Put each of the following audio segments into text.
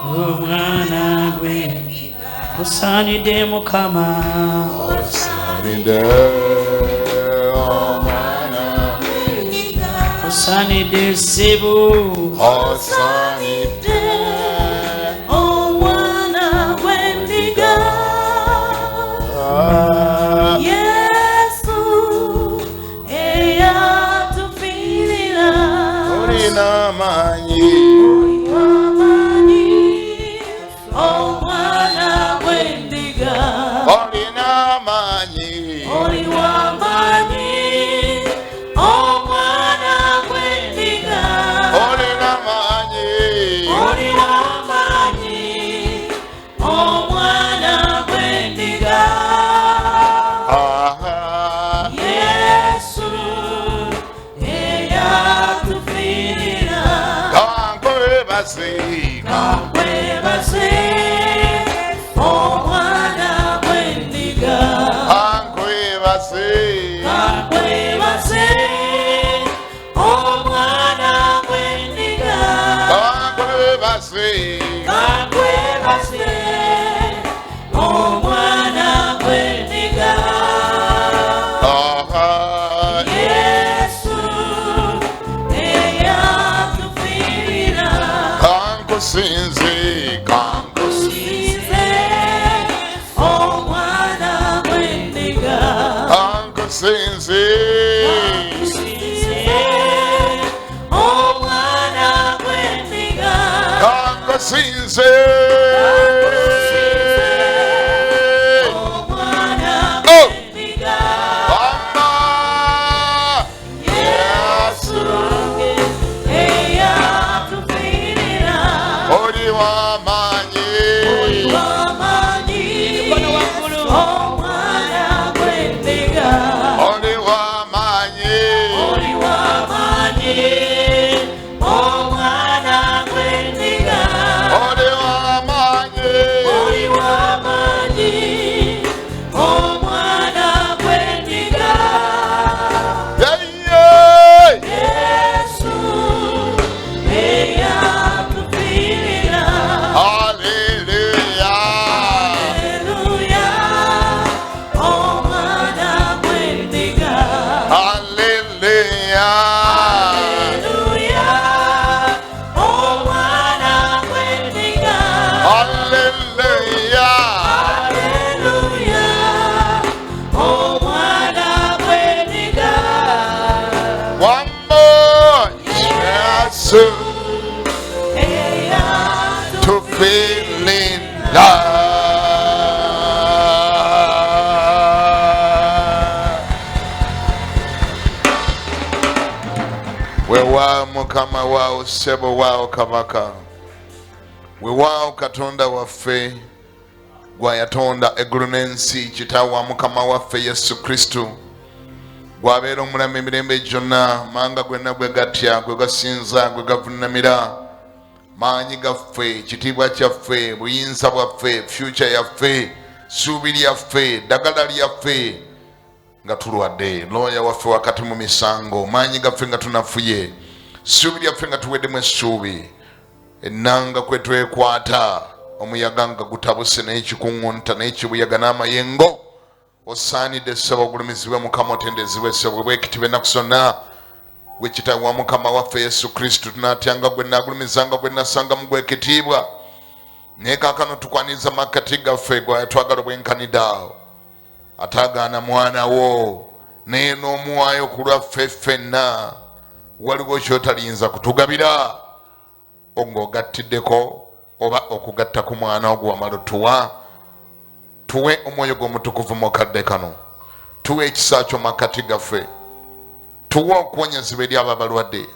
Omwana gwe osaanidde Mukama. Osaanidde omwana. Osaanidde ssebo. Osaanidde Omwana gw'endiga. Yesu eyatufiirira. Olina amaanyi. Wamaanyi, omwana gw'endiga. Olina amaanyi. Oli wamaanyi, omwana gw'endiga. Olina amaanyi. Oli wamaanyi, omwana gw'endiga. Aha. Yesu eyatufiirira. Kankwebaze. Kakwebaze, omwana gw'endiga. Kankwebaze. Kakwebaze, omwana gw'endiga. Kankwebaze. Kakwebaze, omwana gw'endiga. Aha. Yesu eyatufiirira. Kankusinze. Kankusinze. Nze omwana gw'endiga. Kankusinze. Nze omwana gw'endiga. Kankusinze. Omwana Oh. gw'endiga. Mama. Yesu eyatufiirira. Oli w'amaanyi. Wamaanyi, omwana gw'endiga. Oli w'amaanyi. Oli wamaanyi, omwana gw'endiga. Oli w'amaanyi. Oli wamaanyi, omwana gw'endiga. Yeah, yeah. Yesu eyatufiirira. Hallelujah. Haleluya, omwana gw'endiga. Hallelujah. Haleluya, omwana gw'endiga. Hallelujah. Haleluya, omwana gw'endiga. One more. Yesu to feel in love. Weewaawo Mukama waawo ssebo waawo kabaka weewaawo Katonda waffe gwayatonda eggulu n'ensi, kitaawe wa Mukama waffe Yesu Kristo, gwabeera omulamu emirembe gyonna, manga gwenna gwe gatya, gwe gasinza, gwe gavunamira. Maanyi gaffe, kitiibwa kyaffe, buyinza bwaffe, future yaffe, ssuubi lyaffe, ddagala lyaffe nga tulwadde, looya waffe wakati mu misango, maanyi gaffe nga tunafuye, ssuubi lyaffe nga tuweddemu essuubi, ennanga kwe twekwata omuyaga nga gutabuse n'ekikuŋŋunta n'ekibuyaga n'amayengo. Osaanidde ssebo ogulumizibwe Mukama, otendezebwe ssebo bwekitiibwa ennaku zonna. Gwe kitaawe wa Mukama waffe Yesu Kristo, tunatyanga gwe naagulumizanga gwe nasangamu gwekitiibwa. Naye kaakano tukwaniriza makkati gaffe gwe twagala obwenkanidde awo ataagaana mwana wo naye n'omuwaayo ku lwaffe ffenna. Waliwo kyotaliyinza kutugabira ng'ogattiddeko oba okugatta ku mwana ogwo wamala otuwa. Tuwe omwoyo gw'omutukuvu mu kadde kano, tuwe ekisa kyo makkati gaffe, tuwe okuwonyezebwa eri abo abalwadde,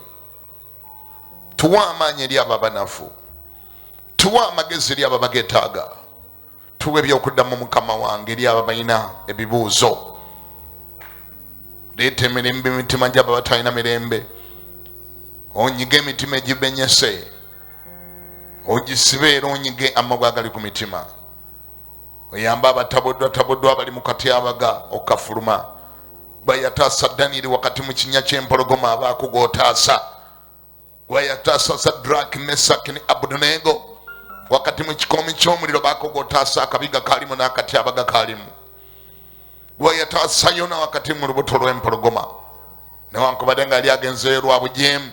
tuwe amaanyi eri abo abanafu, tuwe amagezi eri abo abagetaaga, tuwe ebyokuddamu Mukama wange eri abo abalina ebibuuzo. Leeta emirembe emitima gyabo abatalina mirembe, onyige emitima egimenyese, ogisibe era onyige amabwa agali ku mitima, oyambe abatabuddwa tabuddwa abali mu katyabaga okafuluma. Bweyataasa Danyeri wakati mu kinnya ky'empologoma, abaako g'otaasa. Gweyataasa Sadraki, Mesaki ne Abudunego. Wakati mu kikoomi ky'omuliro baako gw'otaasa akabiga kaalimu n'akatyabaga kaalimu. Gwe yataasa Yona wakati mu lubuto lw'empologoma, newankubadde nga yali agenzeeyo lwa bujeemu,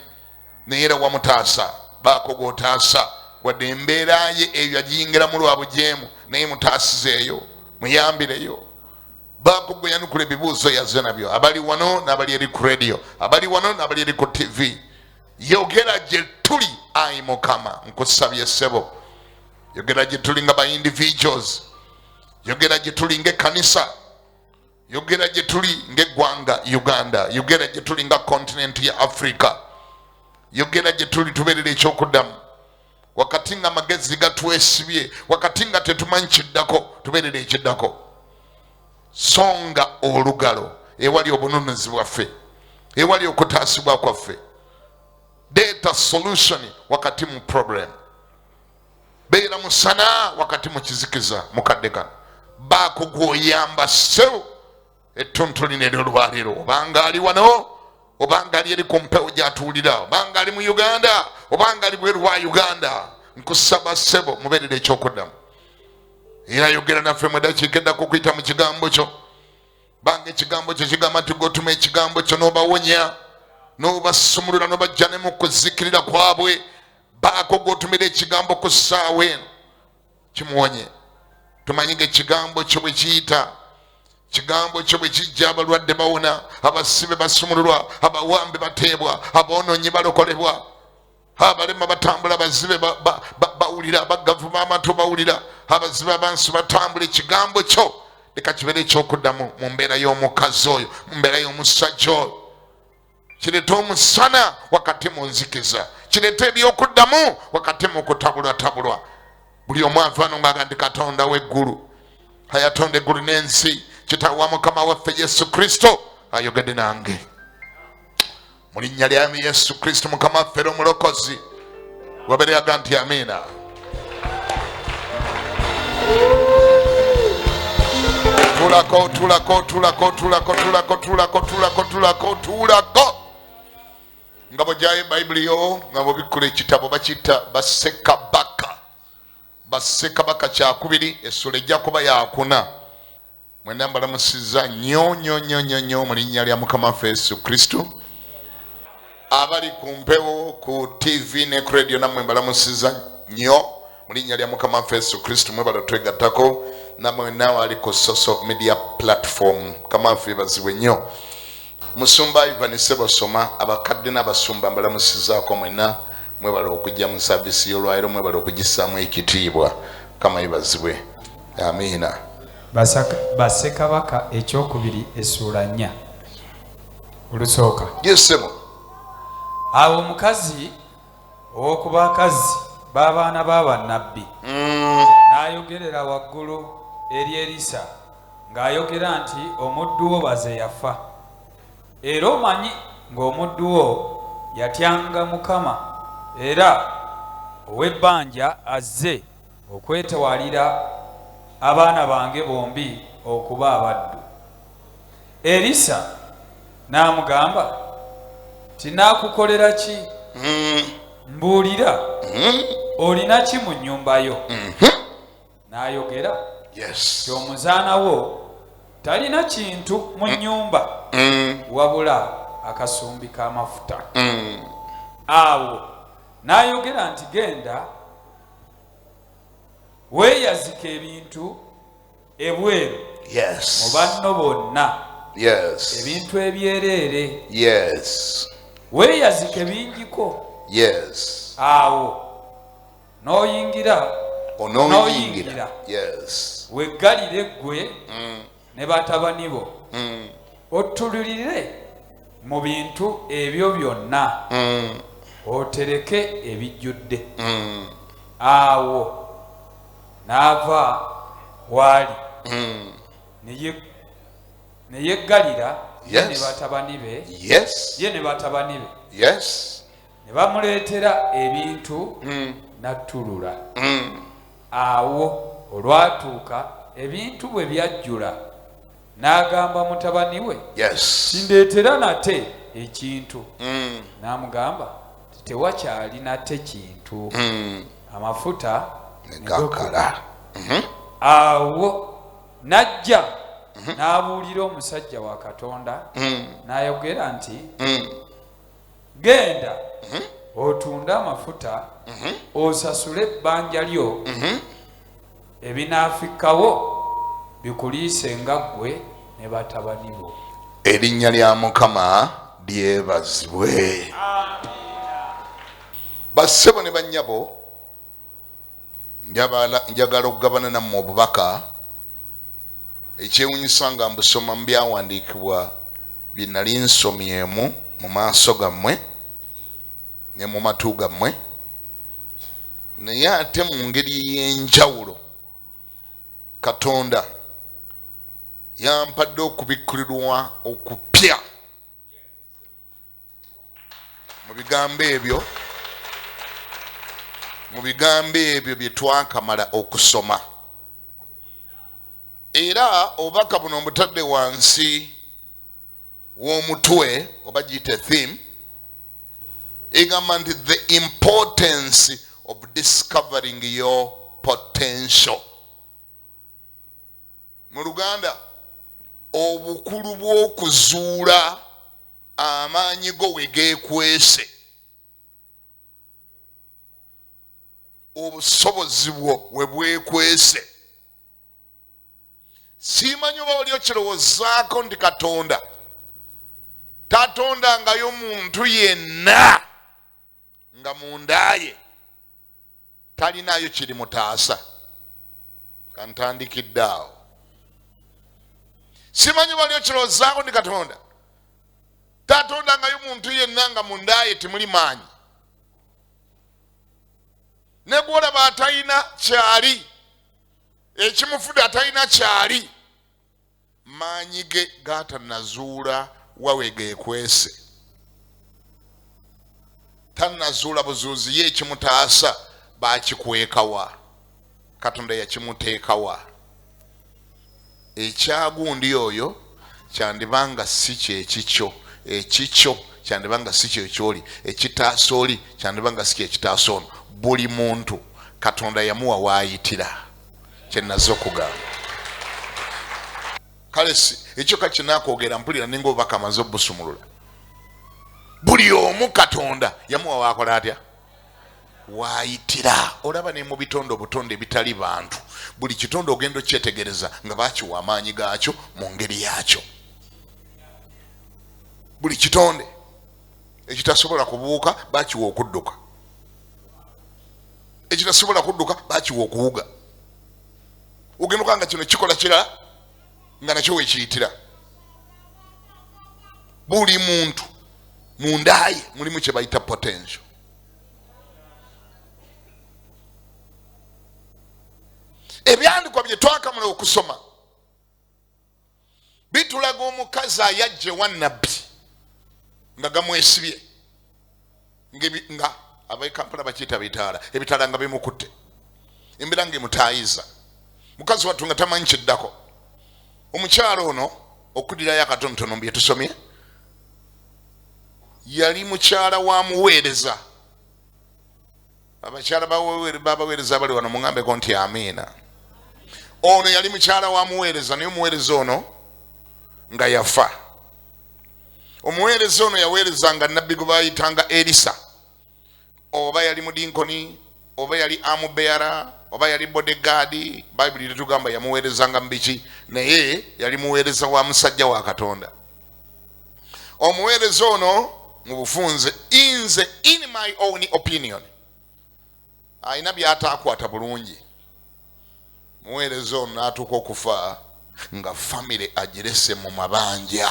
naye era wamutaasa. Baako gw'otaasa, wadde embeera ye eyo yagiyingiramu lwa bujeemu, naye mutaasizeeyo, muyambireyo. Baako gwe yanukula ebibuuzo yazze nabyo, abali wano n'abali eri ku radio, abali wano n'abali eri ku TV. Yogera gye tuli, ayi Mukama, nkusabye ssebo. Yogera gye tuli nga ba individuals, yogera gye tuli ng'ekkanisa, yogera gye tuli ng'eggwanga Uganda, yogera gye tuli nga continent ya Africa, yogera gye tuli tubeerera ekyokuddamu. Wakati nga amagezi gatwesibye, wakati nga tetumanyi kiddako, tubeerera ekiddako. Songa olugalo ewali obununuzi bwaffe, ewali okutaasibwa kwaffe. Leeta solution wakati mu problem, beera musana wakati mu kizikiza. Mukadde kano baako gw'oyamba ssebo ettuntu lino eryolwaleero, obanga ali wano, obanga ali eri ku mpewo gyatuwulira, obanga ali mu Uganda, obanga ali bweru wa Uganda, nkusaba ssebo mubeerere ekyokuddamu. Era yogera naffe mu dakiika eddako okuyita mu kigambo kyo. Banga ekigambo kyo kigamba nti gotuma ekigambo kyo n'obawonya, n'obasumulula, n'obajja ne mu kuzikirira kwabwe. Baako gwotumira ekigambo ku ssaawa eno kimuwonye. Tumanyi nga ekigambo kyo bwe kiyita, kigambo kyo bwe kijja, abalwadde bawona, abasibe basumululwa, abawambe bateebwa, aboonoonyi balokolebwa, abalema batambula, abazibe bawulira, abaggavu b'amatu bawulira, abazibe abansi batambula. Ekigambo kyo leka kibeere ekyokuddamu mu mbeera y'omukazi oyo, mu mbeera y'omusajja oyo. Kireete omusana wakati mu nzikiza, kireete ebyokuddamu wakati mu kutabulwatabulwa. Buli omu avaano ng'aga nti Katonda w'eggulu ayatonda eggulu n'ensi, kitaawe wa Mukama waffe Yesu Kristo, ayogedde nange mu linnya lya Yesu Kristo Mukama waffe era omulokozi. Wabeere aga nti amiina. Tulako, tulako, tulako, tulako, tulako, tulako, tulako, tulako, tulako. Nga bw'ojjayo Bayibuli yo, nga bw'obikkula ekitabo bakiyita Bassekabaka, Bassekabaka kyakubiri, essula ejja kuba yakuna. Mwenna mbalamusizza nnyo nnyo nnyo nnyo nnyo mu linnya lya Mukama waffe Yesu Kristo. Abali ku mpewo, ku TV ne ku radio, nammwe mbalamusizza nnyo mu linnya lya Mukama waffe Yesu Kristo. Mwebala twegattako nammwe naawe ali ku social media platform. Mukama waffe yebazibwe nnyo. Musumba Ivan Sebosoma, abakadde n'abasumba mbalamusizzaako mwenna. Mwebala okujja mu saavisi y'olwaliro, mwebala okugissaamu ekitiibwa. Mukama yebazibwe, amiina. Bassekabaka ekyokubiri essuula 4 olusooka. Yesebo. Awo omukazi ow'oku bakazi b'abaana ba bannabbi n'ayogerera waggulu eri Erisa ng'ayogera nti, "Omuddu wo baze yafa, era omanyi ng'omuddu wo yatyanga Mukama, era ow'ebbanja azze okwetwalira abaana bange bombi okuba abaddu." Erisa n'amugamba nti, "Naakukolera ki? Mbuulira, olina ki mu nnyumba yo?" N'ayogera ti, "Omuzaana wo talina kintu mu nnyumba wabula akasumbi k'amafuta." Awo n'ayogera nti, "Genda weeyazika ebintu ebweru mu banno bonna, ebintu ebyereere, weeyazike bingiko. Awo n'oyingira onooyingira n'oyingira weggalire ggwe ne batabani bo, ottululire mu bintu ebyo byonna, otereke ebijjudde." Awo n'ava waali ne yeggalira ye ne batabani be, ye ne batabani be, ne bamuleetera ebintu n'attulula. Awo olwatuuka ebintu bwe byajjula, n'agamba mutabani we "Kindeetera nate ekintu." N'amugamba nti, "Tewakyali nate kintu." Amafuta Ne gakala. Awo najja n'abuulira omusajja wa Katonda, n'ayogera nti, genda otunde amafuta, osasule ebbanja lyo, ebinaafikkawo bikuliise nga ggwe ne batabani bo. Erinnya lya Mukama lyebazibwe. Bassebo ne bannyabo, njagala okugabana nammwe obubaka. Ekyewunyisa nga mbusoma mu byawandiikibwa bye nali nsomyemu mu maaso gammwe ne mu matu gammwe, naye ate mu ngeri ey'enjawulo Katonda yampadde okubikkulirwa okupya mu bigambo ebyo, mu bigambo ebyo bye twakamala okusoma. Era obubaka buno mbutadde wansi w'omutwe oba giyite theme egamba nti the importance of discovering your potential. Mu Luganda, obukulu bw'okuzuula amaanyi go we geekwese, obusobozi bwo we bwekwese. Simanyi oba oli okirowoozaako nti Katonda tatondangayo muntu yenna nga mundaye talinayo kiri mutaasa. Kantandikidde awo. Simanyi oba oli okirowoozaako nti Katonda tatondangayo muntu yenna nga mundaye temuli maanyi. Ne bw'olaba atalina kyali, ekimufudde atalina kyali, maanyi ge gaatanazuula wawe geekwese. Tannazuula buzuuzi ye ekimutaasa baakikwekawa, Katonda yakimuteekawa. Ekyagundi oyo kyandibanga si kyekikyo, ekikyo kyandibanga si kyekyoli, ekitaasa oli kyandibanga si kyekitaasa ono. Buli muntu Katonda yamuwa waayitira. Kye naze okugamba kale si ekyo kakinakwogera mpulira ninga obubaka amaze obusumulula. Buli omu Katonda yamuwa waakola atya, waayitira. Olaba ne mu bitonde obutonde ebitali bantu, buli kitonde ogenda okyetegereza nga bakiwa amaanyi gaakyo mu ngeri yaakyo. Buli kitonde ekitasobola kubuuka bakiwa okudduka, ekitasobola kudduka bakiwa okuwuga. Ogenda okanga kino kikola kirala nga nakyo wekiyitira. Buli muntu mundaye mulimu kye bayita potential. Ebyandikwa bye twakamala okusoma bitulaga omukazi ayajja ewa nabbi nga gamwesibye, nga ab'e bakiyita bitaala, ebitaala nga bimukutte, embeera nga emutaayiza, mukazi wattu nga tamanyi kiddako. Omukyalo ono, okuddirayo akatonotono bye tusomye, yali mukyala wa muweereza. Abakyala babaweereza abali wano muŋambeko nti amiina. Ono yali mukyala wa muweereza, naye omuweereza ono nga yafa. Omuweereza ono yaweerezanga nabbi gwe bayitanga Erisa, oba yali mudinkoni, oba yali amubeara, oba yali bodyguard. Bayibuli tetugamba yamuweerezanga mu biki, naye yali muweereza wa musajja wa Katonda. Omuweereza ono mu bufunze, inze in my own opinion, alina byataakwata bulungi. Muweereza ono n'atuuka okufa nga famire agirese mu mabanja.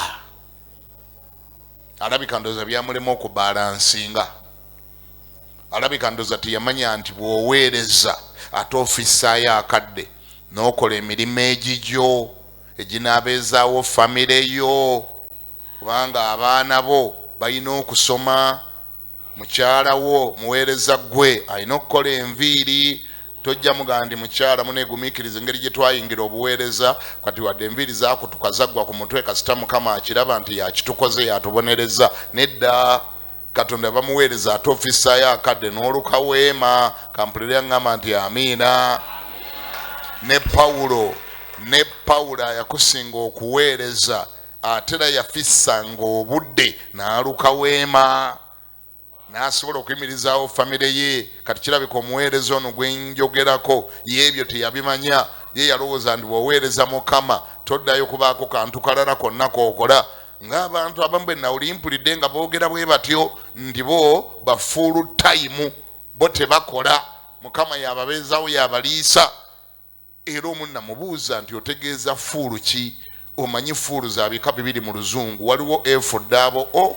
Alabika ndowooza byamulema okubalansinga. Alabika ndowooza teyamanya nti bw'oweereza ate ofissaayo akadde n'okola emirimu egigyo eginaabeezaawo famire yo, kubanga abaana bo balina okusoma, mukyala wo muweereza gwe alina okukola enviiri. Tojja mugamba nti mukyala muneegumiikiriza engeri gye twayingira obuweereza kati wadde enviiri zakutuka zaggwa ku mutwe, kasita Mukama akiraba nti yakitukoze yatubonereza. Nedda. Katonda bamuweereza ate ofisaayo akadde n'oluka weema. Kampulire yaŋŋamba nti amiina. Ne Pawulo yakusinga okuweereza, ate era yafissanga obudde n'aluka weema n'asobola okuyimirizaawo famire ye. Kati kirabika omuweereza ono gwe njogerako ye ebyo teyabimanya. Ye yalowooza nti bw'oweereza Mukama toddayo kubaako kantu kalala konna k'okola. Ng'abantu abamu bwe nawuli mpulidde nga boogera bwe batyo nti bo ba full time, bo tebakola, Mukama yababeezaawo yabaliisa. Era omunna mubuuza nti otegeeza full ki? Omanyi full za bika bibiri mu Luzungu, waliwo F double O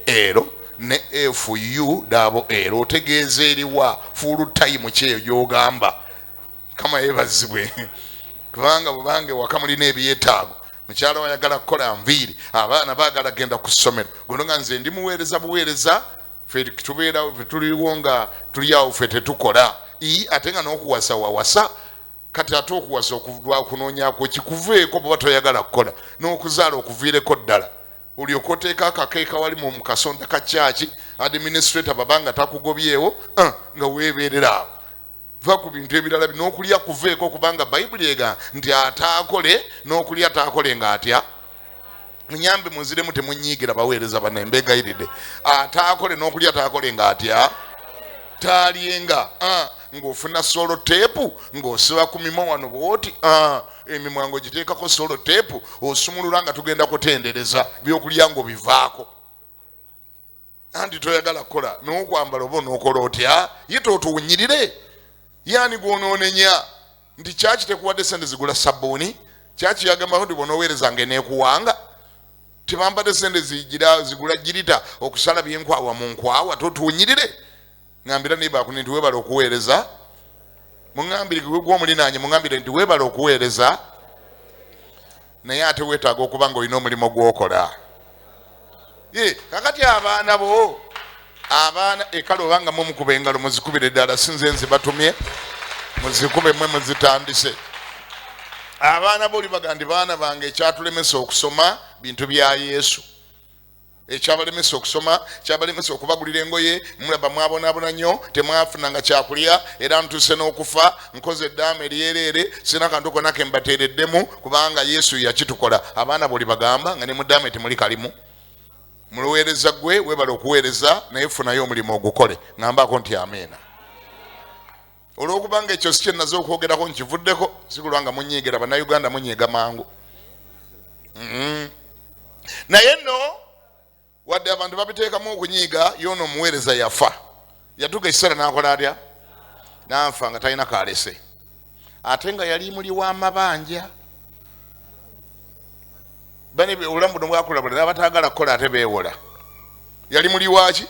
L ne F U double L. Otegeeza eriwa? Full time kyeyo gy'ogamba? Kama yeebazibwe, kubanga bubanga ewaka mulina ebyetaago, mukyala wayagala kukola nviiri, abaana baagala genda ku ssomero, gono nga nze ndi muweereza buweereza, ffe tubeera ffe tuliwo nga tuli awo, ffe tetukola. Ii, ate nga n'okuwasa wawasa, kati ate okuwasa okunoonyako kikuveeko bweba toyagala kukola, n'okuzaala okuviireko ddala, olyoka oteeka akakeeka wali mu kasonda ka kyaki, administrator babanga takugobyewo, nga weebeerera awo. Va ku bintu ebirala, n'okulya kuveeko, kubanga Bayibuli ega nti ataakole n'okulya taakole ng'atya. Munyambe munziremu, temunyiigira baweereza banne, mbeegayiridde. Ataakole n'okulya taakole ng'atya, taalyenga. Ng'ofuna sellotape ng'osiba ku mimwa wano bwoti, emimwa ng'ogiteekako sellotape, osumulula nga tugenda kutendereza, byokulya ng'obivaako, anti toyagala kukola n'okwambala oba onookola otya? Ye tootuwunyirire yaani gwonoonenya nti kyaki tekuwadde sente zigula sabbuuni? Kyaki yagambako nti bwonooweerezanga eneekuwanga? Tebambadde sente zigira zigula girita okusala byenkwawa mu nkwawa. Totuwunyirire. Ŋambira naye bakuni nti weebale okuweereza. Muŋambire gwomulinaanye, muŋambire nti weebale okuweereza, naye ate weetaaga okuba nga olina omulimu gw'okola. Ye, kakati abaana bo, abaana ekale obanga mumukuba engalo, muzikubire ddala, sinze nzibatumye, muzikube mwe muzitandise. Abaana bo olibaga nti baana bange, ekyatulemesa okusoma bintu bya Yesu, ekyabalemesa okusoma, kyabalemesa okubagulira engoye, mulaba mwabonaabona nnyo, temwafunanga kyakulya, era ntuuse n'okufa nkoze eddaama eryereere, sina kantu konna ke mbateereddemu, kubanga Yesu yakitukola. Abaana boli bagamba nga ne mu ddaama temuli kalimu. Muluweereza gwe weebale okuweereza, naye funayo omulimu ogukole. Ŋambaako nti amiina. Olwokubanga ekyo si kyenaze okwogerako, nkivuddeko, sikulwa nga munyiigira. Bannayuganda munyiiga mangu. Naye nno wadde abantu babiteekamu okunyiiga, yoona omuweereza yafa, yatuuka ekiseera n'akola atya? N'afa nga talina kalese, ate nga yali muli w'amabanja. Bane obulamu buno bwakulabula n'abataagala kukola ate beewola. Yali muli waki?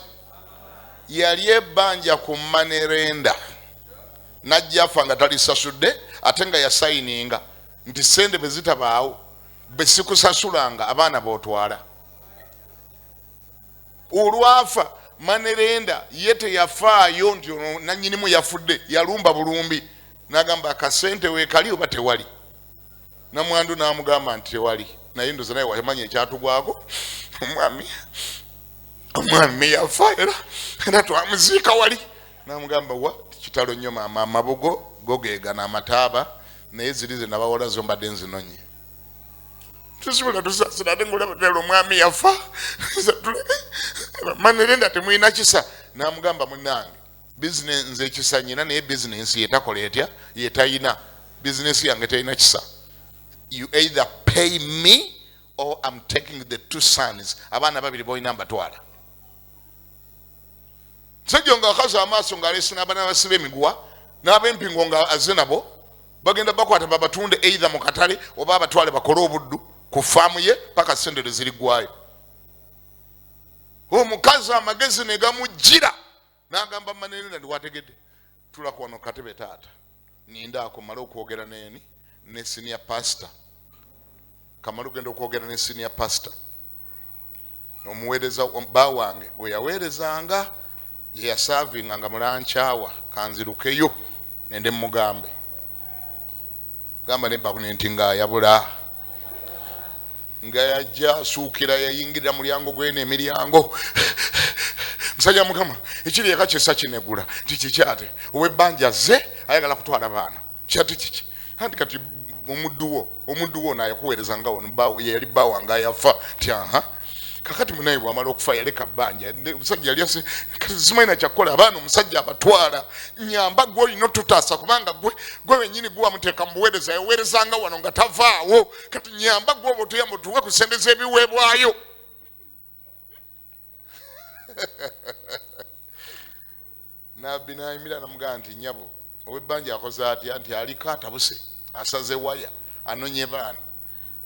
Yali ebbanja ku money lender, najja afa nga talisasudde, ate nga yasayininga nti sente bwe zitabaawo, bwe sikusasulanga, abaana b'otwala. Olwafa, money lender ye teyafaayo nti ono nanyinimu yafudde, yalumba bulumbi n'agamba akasente weekali oba tewali. Namwandu n'amugamba nti tewali, naye ndoza naye wamanya ekyatugwako, omwami yafa, era twamuziika wali. N'amugamba wa kitalo nnyo maama, amabugo go geegana amataaba, naye ziri ze nabawola zo mbadde nzinonye, tusobola tusasira, ate ngolaba ddala omwami yafa, money lender temulina kisa. N'amugamba munange, bizinesi nze ekisa nyina, naye bizinesi yetakola etya? Yetayina bizinesi yange terina kisa. You either pay me or I'm taking the two sons, abaana babiri bolina mbatwala. Musajja nga akazi amaaso ng'aleese n'abaana basiba emiguwa n'ab'empingo nga azze nabo, bagenda bakwata babatunde either mu katale oba abatwale bakole obuddu ku faamu ye paka sente lwe ziriggwayo. Omukazi amagezi ne gamujjira n'agamba money lender ndi wategedde, tulako wano katebe taata, nindaako male okwogera neni ne senior pastor. Kamale ogenda okwogera ne senior pastor, omuweereza ba wange gwe yaweerezanga gye yasaavinga nga mulankyawa, kanzirukeyo ngende mugambe. Gamba nebakune nti ng'ayabula nga yajja asuukira, yayingirira mulyango gweno emiryango. Musajja Mukama ekiri eka kyesa kinegula nti kikyate ow'ebbanja azze ayagala kutwala baana, kyate kiki? Anti kati omuddu wo nayakuweereza nga wano yali bba wange ayafa nti aha kakati munaye bwamala okufa yaleka bbanja, omusajja yali kati simanyi na kyakukola, abaana omusajja abatwala, nyamba gwe olina otutaasa kubanga gwe wennyini gwe wamuteeka mu buweereza, yaweerezanga wano nga tavaawo, kati nyamba gwe oba otuyamba otuwe ku ssente z'ebiweebwayo. Nabbi n'ayimira namugamba nti nnyabo ow'ebbanja akoze atya? Nti aliko atabuse asaze waya anonye baana.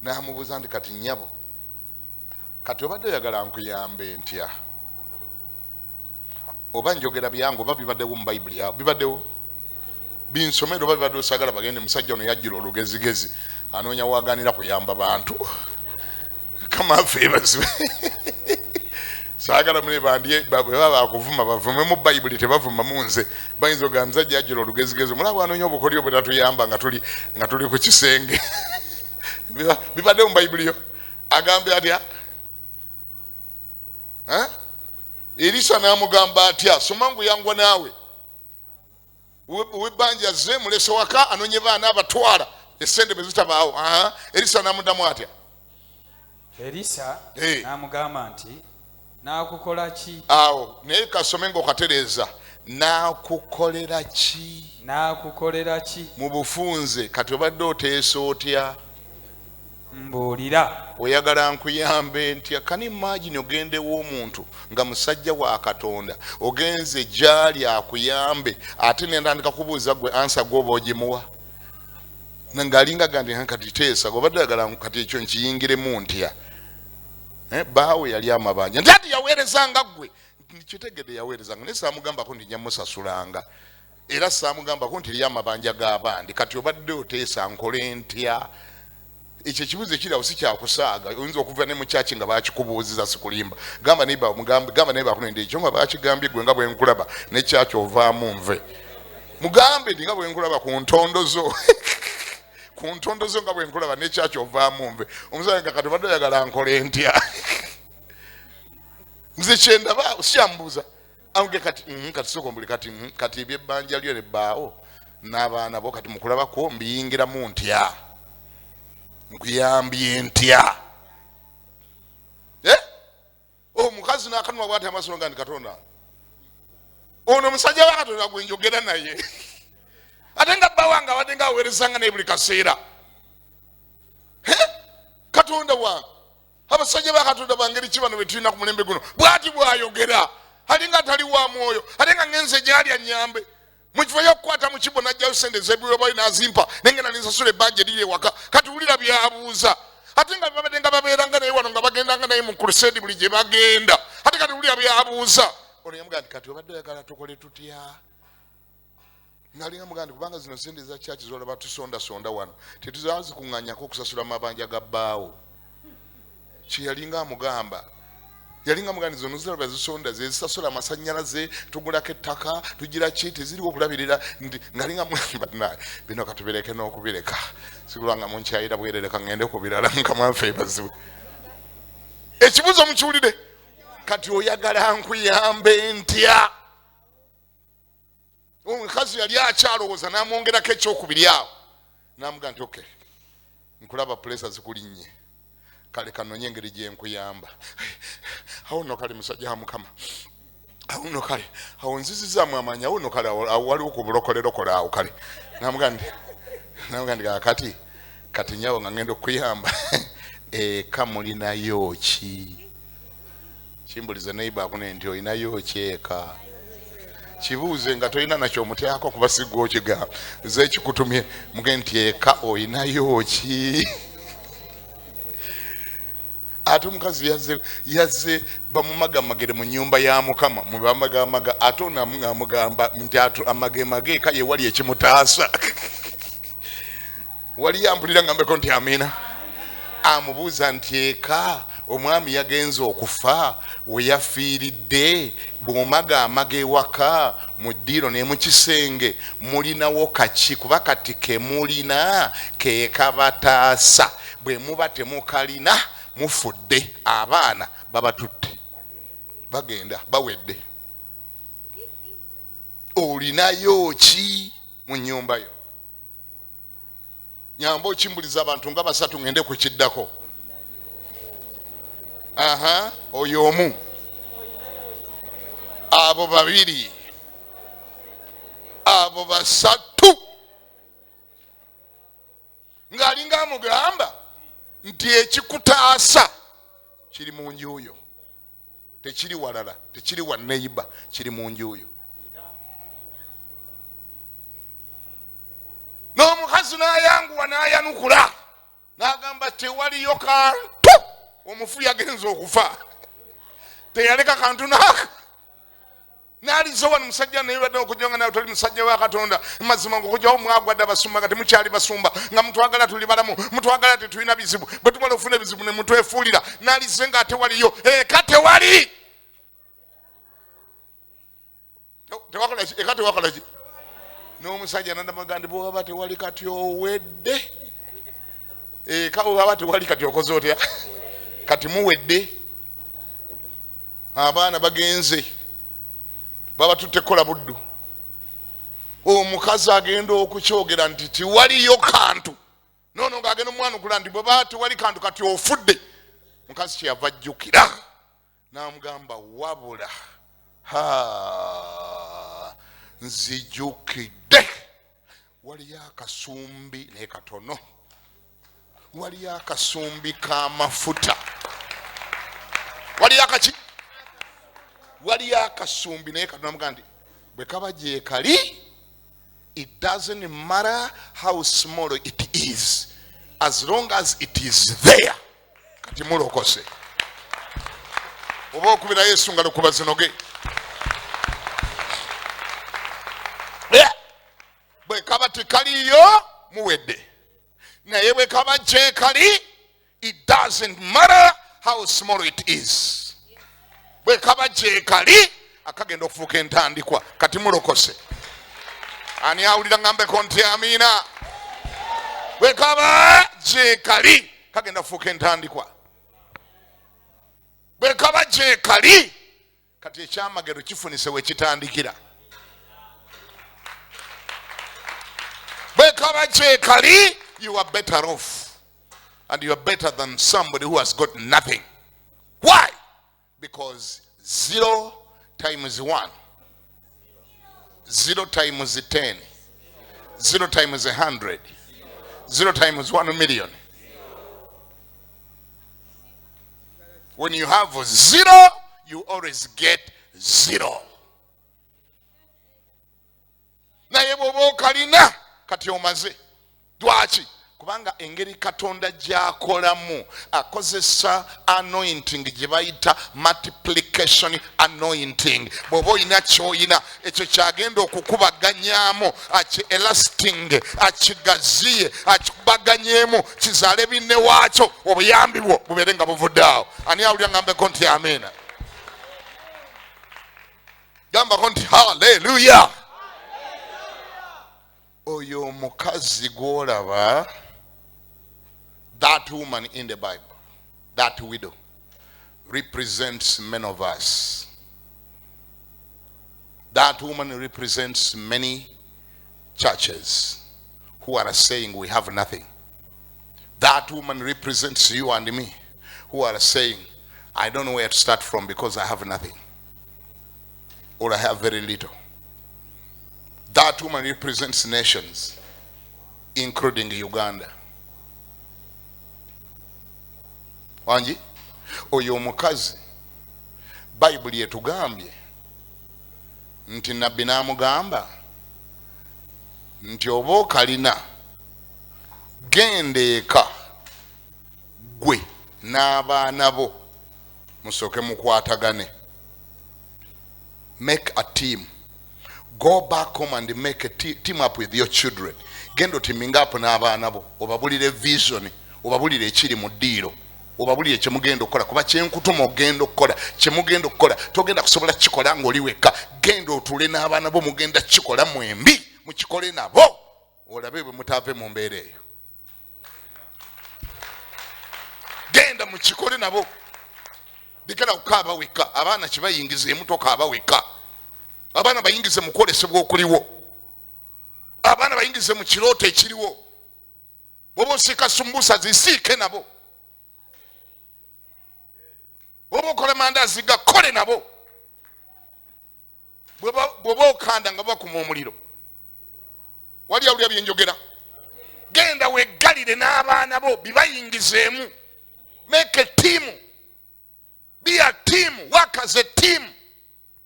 N'amubuuza nti kati nnyabo kati obadde oyagala nkuyambe ntya? Oba njogera byange oba bibaddewo mu Bayibuli yawe? Bibaddewo binsomere oba bibaddewo? Saagala bagende musajja ono yajjula olugezigezi anoonya waaganira kuyamba bantu. Kama feebazibe saagala mune bandye bwe baba bakuvuma bavume mu Bayibuli, tebavuma mu nze. Bayinza ogamba musajja yajjula olugezigezi omulaba anoonya obukolyo bwe tatuyamba nga tuli ku kisenge. Bibaddewo mu Bayibuli yo agambye atya? Erisa n'amugamba atya? Soma nguyangwa naawe ow'ebbanja azze mulese waka anonye baana abatwala essente bwe zitabaawo. Erisa n'amuddamu atya? Erisa n'amugamba nti naakukola ki? Awo naye kasome ng'okatereeza. Naakukolera ki? Naakukolera ki? Mu bufunze kati obadde oteesa otya? Mbuulira. Oyagala nkuyambe ntya? Can you imagine ogendewo omuntu nga musajja wa Katonda ogenze gy'ali akuyambe ate nentandika kubuuza gwe ansa gw'oba ogimuwa ng'alinga gandi kati teesa gobadde oyagala kati ekyo nkiyingiremu ntya? Baawe yali amabanja nti ati yaweerezanga ggwe kitegedde yaweerezanga naye saamugambako nti nja musasulanga era saamugambako nti eri amabanja g'abandi kati obadde oteesa nkole ntya? Ekyo ekibuuzo ekiri awo si kyakusaaga, oyinza okuva ne mu kyaki nga baakikubuuziza, sikulimba. Gamba neighbor mugambe, gamba neighbor akuno ekyo nga baakigambye gwe nga bwe nkulaba ne kyaki ovaamu nve. Mugambe ndi nga bwe nkulaba ku ntondo zo. Ku ntondo zo nga bwe nkulaba ne kyaki ovaamu nve. Omusajja nga kati obadde oyagala nkole ntya? Nze kye ndaba sikyamubuuza. Amuge kati, kati sooka ombuli kati, kati eby'ebbanja lyo ne bbaawo n'abaana bo kati mukulabako mbiyingiramu ntya? Nkuyambye ntya? Omukazi n'akanwa bw'ati amaaso nga ndi Katonda. Ono omusajja wa Katonda gwe njogera naye. Ate nga bba wange abadde nga aweerezanga naye buli kaseera. Katonda wange. Abasajja ba Katonda bangeri ki bano be tulina ku mulembe guno? Bw'ati bw'ayogera. Alinga atali wa mwoyo. Ate nga ngenze gy'ali annyambe. Mu kifo y'okukwata mu kibbo n'aggyayo ssente ez'ebiweebwayo n'azimpa, nengenda ne nsasula ebbanja eriri ewaka. Kati wulira by'abuuza. Ate nga babadde nga babeeranga naye wano nga bagendanga naye mu crusade buli gye bagenda. Ate kati wulira by'abuuza. Ono yamugamba nti kati obadde oyagala tukole tutya? Ng'alinga mugamba nti kubanga zino ssente za church z'olaba tusondasonda wano tetuzazikuŋŋaanyako okusasula amabanja ga bbaawo. Kye yalinga amugamba. Yalinga amugamba nti zino ziraba zisonda ze zisasula amasannyalaze, tugulako ettaka, tugira ki, teziriwo okulabirira. Nti ng'alinga amugamba nti bino katubireke n'okubireka. Sikulwa nga munkyayira bwerere ka ŋŋende ku birala, Mukama waffe yeebazibwe. Ekibuuzo mukiwulire. Kati oyagala nkuyambe ntya? Omukazi yali akyalowooza n'amwongerako ekyokubiri awo. N'amugamba nti okay, nkulaba pulesa zikulinnye. Kale kanonye engeri gye nkuyamba. Awo nno kale musajja wa Mukama. Awo nno kale, awo nzizizaamu amaanyi, awo nno kale, awo waliwo ku bulokolerokole awo kale. N'amugamba nti kaakati, kati nnyabo nga ngenda okukuyamba, eka mulinayo ki? Kimbulize neighbor akune nti olinayo ki eka? Kibuuze nga tolina nakyo omutyako kuba si ggwe okigamba. Nze ekikutumye mugende nti eka olinayo ki? Ate omukazi yazze bamumagamagere mu nnyumba ya Mukama, mu bamagamaga, ate ono amugamba nti amagemage eka ye wali ekimutaasa. Wali yampulira ngambeko nti amiina. Amubuuza nti eka omwami yagenze okufa we yafiiridde, bw'omagaamaga ewaka mu ddiiro ne mu kisenge mulinawo kaki? Kuba kati ke mulina ke kabataasa, bwe muba temukalina mufudde, abaana babatutte bagenda bawedde. Olinayo ki mu nnyumba yo? Nyamba okimbuliza abantu nga basatu ngende ku kiddako. Aha, oyo omu, abo babiri, abo basatu. Ng'alinga amugamba nti ekikutaasa kiri mu nju yo, tekiri walala, tekiri wa neighbor, kiri mu nju yo. N'omukazi n'ayanguwa n'ayanukula n'agamba tewaliyo kantu. Omufu yagenza okufa teyaleka kantu n'aka. N'aliza wano musajja naye badde okujja nga nawe toli musajja wa Katonda. Mazima ng'okujjawo mwagwadde abasumba nga temukyali basumba, nga mutwagala tuli balamu, mutwagala tetulina bizibu, bwe tumala okufuna ebizibu ne mutwefuulira. N'alize nga tewaliyo eka, tewali. Tewakola ki? Eka tewakola ki? N'omusajja n'addamu nti bw'oba tewali kati owedde. Eka bw'oba tewali kati okoze otya? Kati muwedde. Abaana bagenze, babatutte kukola buddu. Omukazi agenda okukyogera nti tiwaliyo kantu, noono ng'agenda omwanukula nti bweba tewali kantu kati ofudde. Mukazi kyeyava ajjukira n'amugamba wabula ha, nzijukidde waliyo akasumbi naye katono, waliyo akasumbi k'amafuta, waliyo akaki, waliyo akasumbi naye katono. Amugamba nti bwe kaba gyekali, it doesn't matter how small it is, as long as it is there, kati mulokose. Oba okubira Yesu nga lukuba zinoge. Bwe kaba tekaliyo muwedde, naye bwe kaba gyekali, it doesn't matter how small it is, bwe kaba gyekali akagenda okufuuka entandikwa, kati mulokose. Ani awulira ngambeko nti amiina? Bwe kaba gyekali kagenda kufuuka entandikwa, bwe kaba gyekali kati ekyamagero kifunise we kitandikira. Bwe kaba gyekali, you are better off and you are better than somebody who has got nothing. Why? Because 0 times 1, 0 times 10, 0 times 100, 0 times 1 million. When you have 0, you always get 0. Naye bw'oba okalina kati omaze. Lwaki? Kubanga engeri Katonda gy'akolamu, akozesa anointing gye bayita multiplication anointing. Bw'oba olina ky'oyina, ekyo kyagenda okukubaganyaamu, aki elasting, akigaziye, akikubaganyemu kizaale binne waakyo, obuyambi bwo bubeere nga buvudde awo. Ani awulira ngambeko nti amiina? Gambako nti haleluya. Oyo omukazi gw'olaba, that woman in the Bible, that widow, represents many of us. That woman represents many churches who are saying we have nothing. That woman represents you and me who are saying, I don't know where to start from because I have nothing, or I have very little. That woman represents nations, including Uganda. Wangi, oyo omukazi Bayibuli etugambye nti nabbi n'amugamba nti oba okalina, genda eka gwe n'abaana bo musooke mukwatagane. Make a team. Go back home and make a team up with your children. Genda oteaminga up n'abaana bo, obabulire vision, obabulire ekiri mu ddiiro, obabulire kyemugenda okukola, kuba kyenkutuma ogenda okukola, kyemugenda okukola togenda kusobola kukikola ng'oli wekka. Genda otuule n'abaana bo, mugenda kukikola mwembi, mukikole nabo, olabe bwe mutaave mu mbeera eyo. Genda mukikole nabo, lekera kukaaba wekka. Abaana kibayingizeemu, tokaaba wekka. Abaana bayingize mu kwolesebwa okuliwo. Abaana bayingize mu kirooto ekiriwo. Bw'oba osiika sumbusa zisiike nabo. Bw'oba okola mandaazi gakole nabo. Bw'oba okanda nga bakuma omuliro. Wali awulira bye njogera? Genda weggalire n'abaana bo bibayingizeemu. Make a team. Be a team. Work as a team.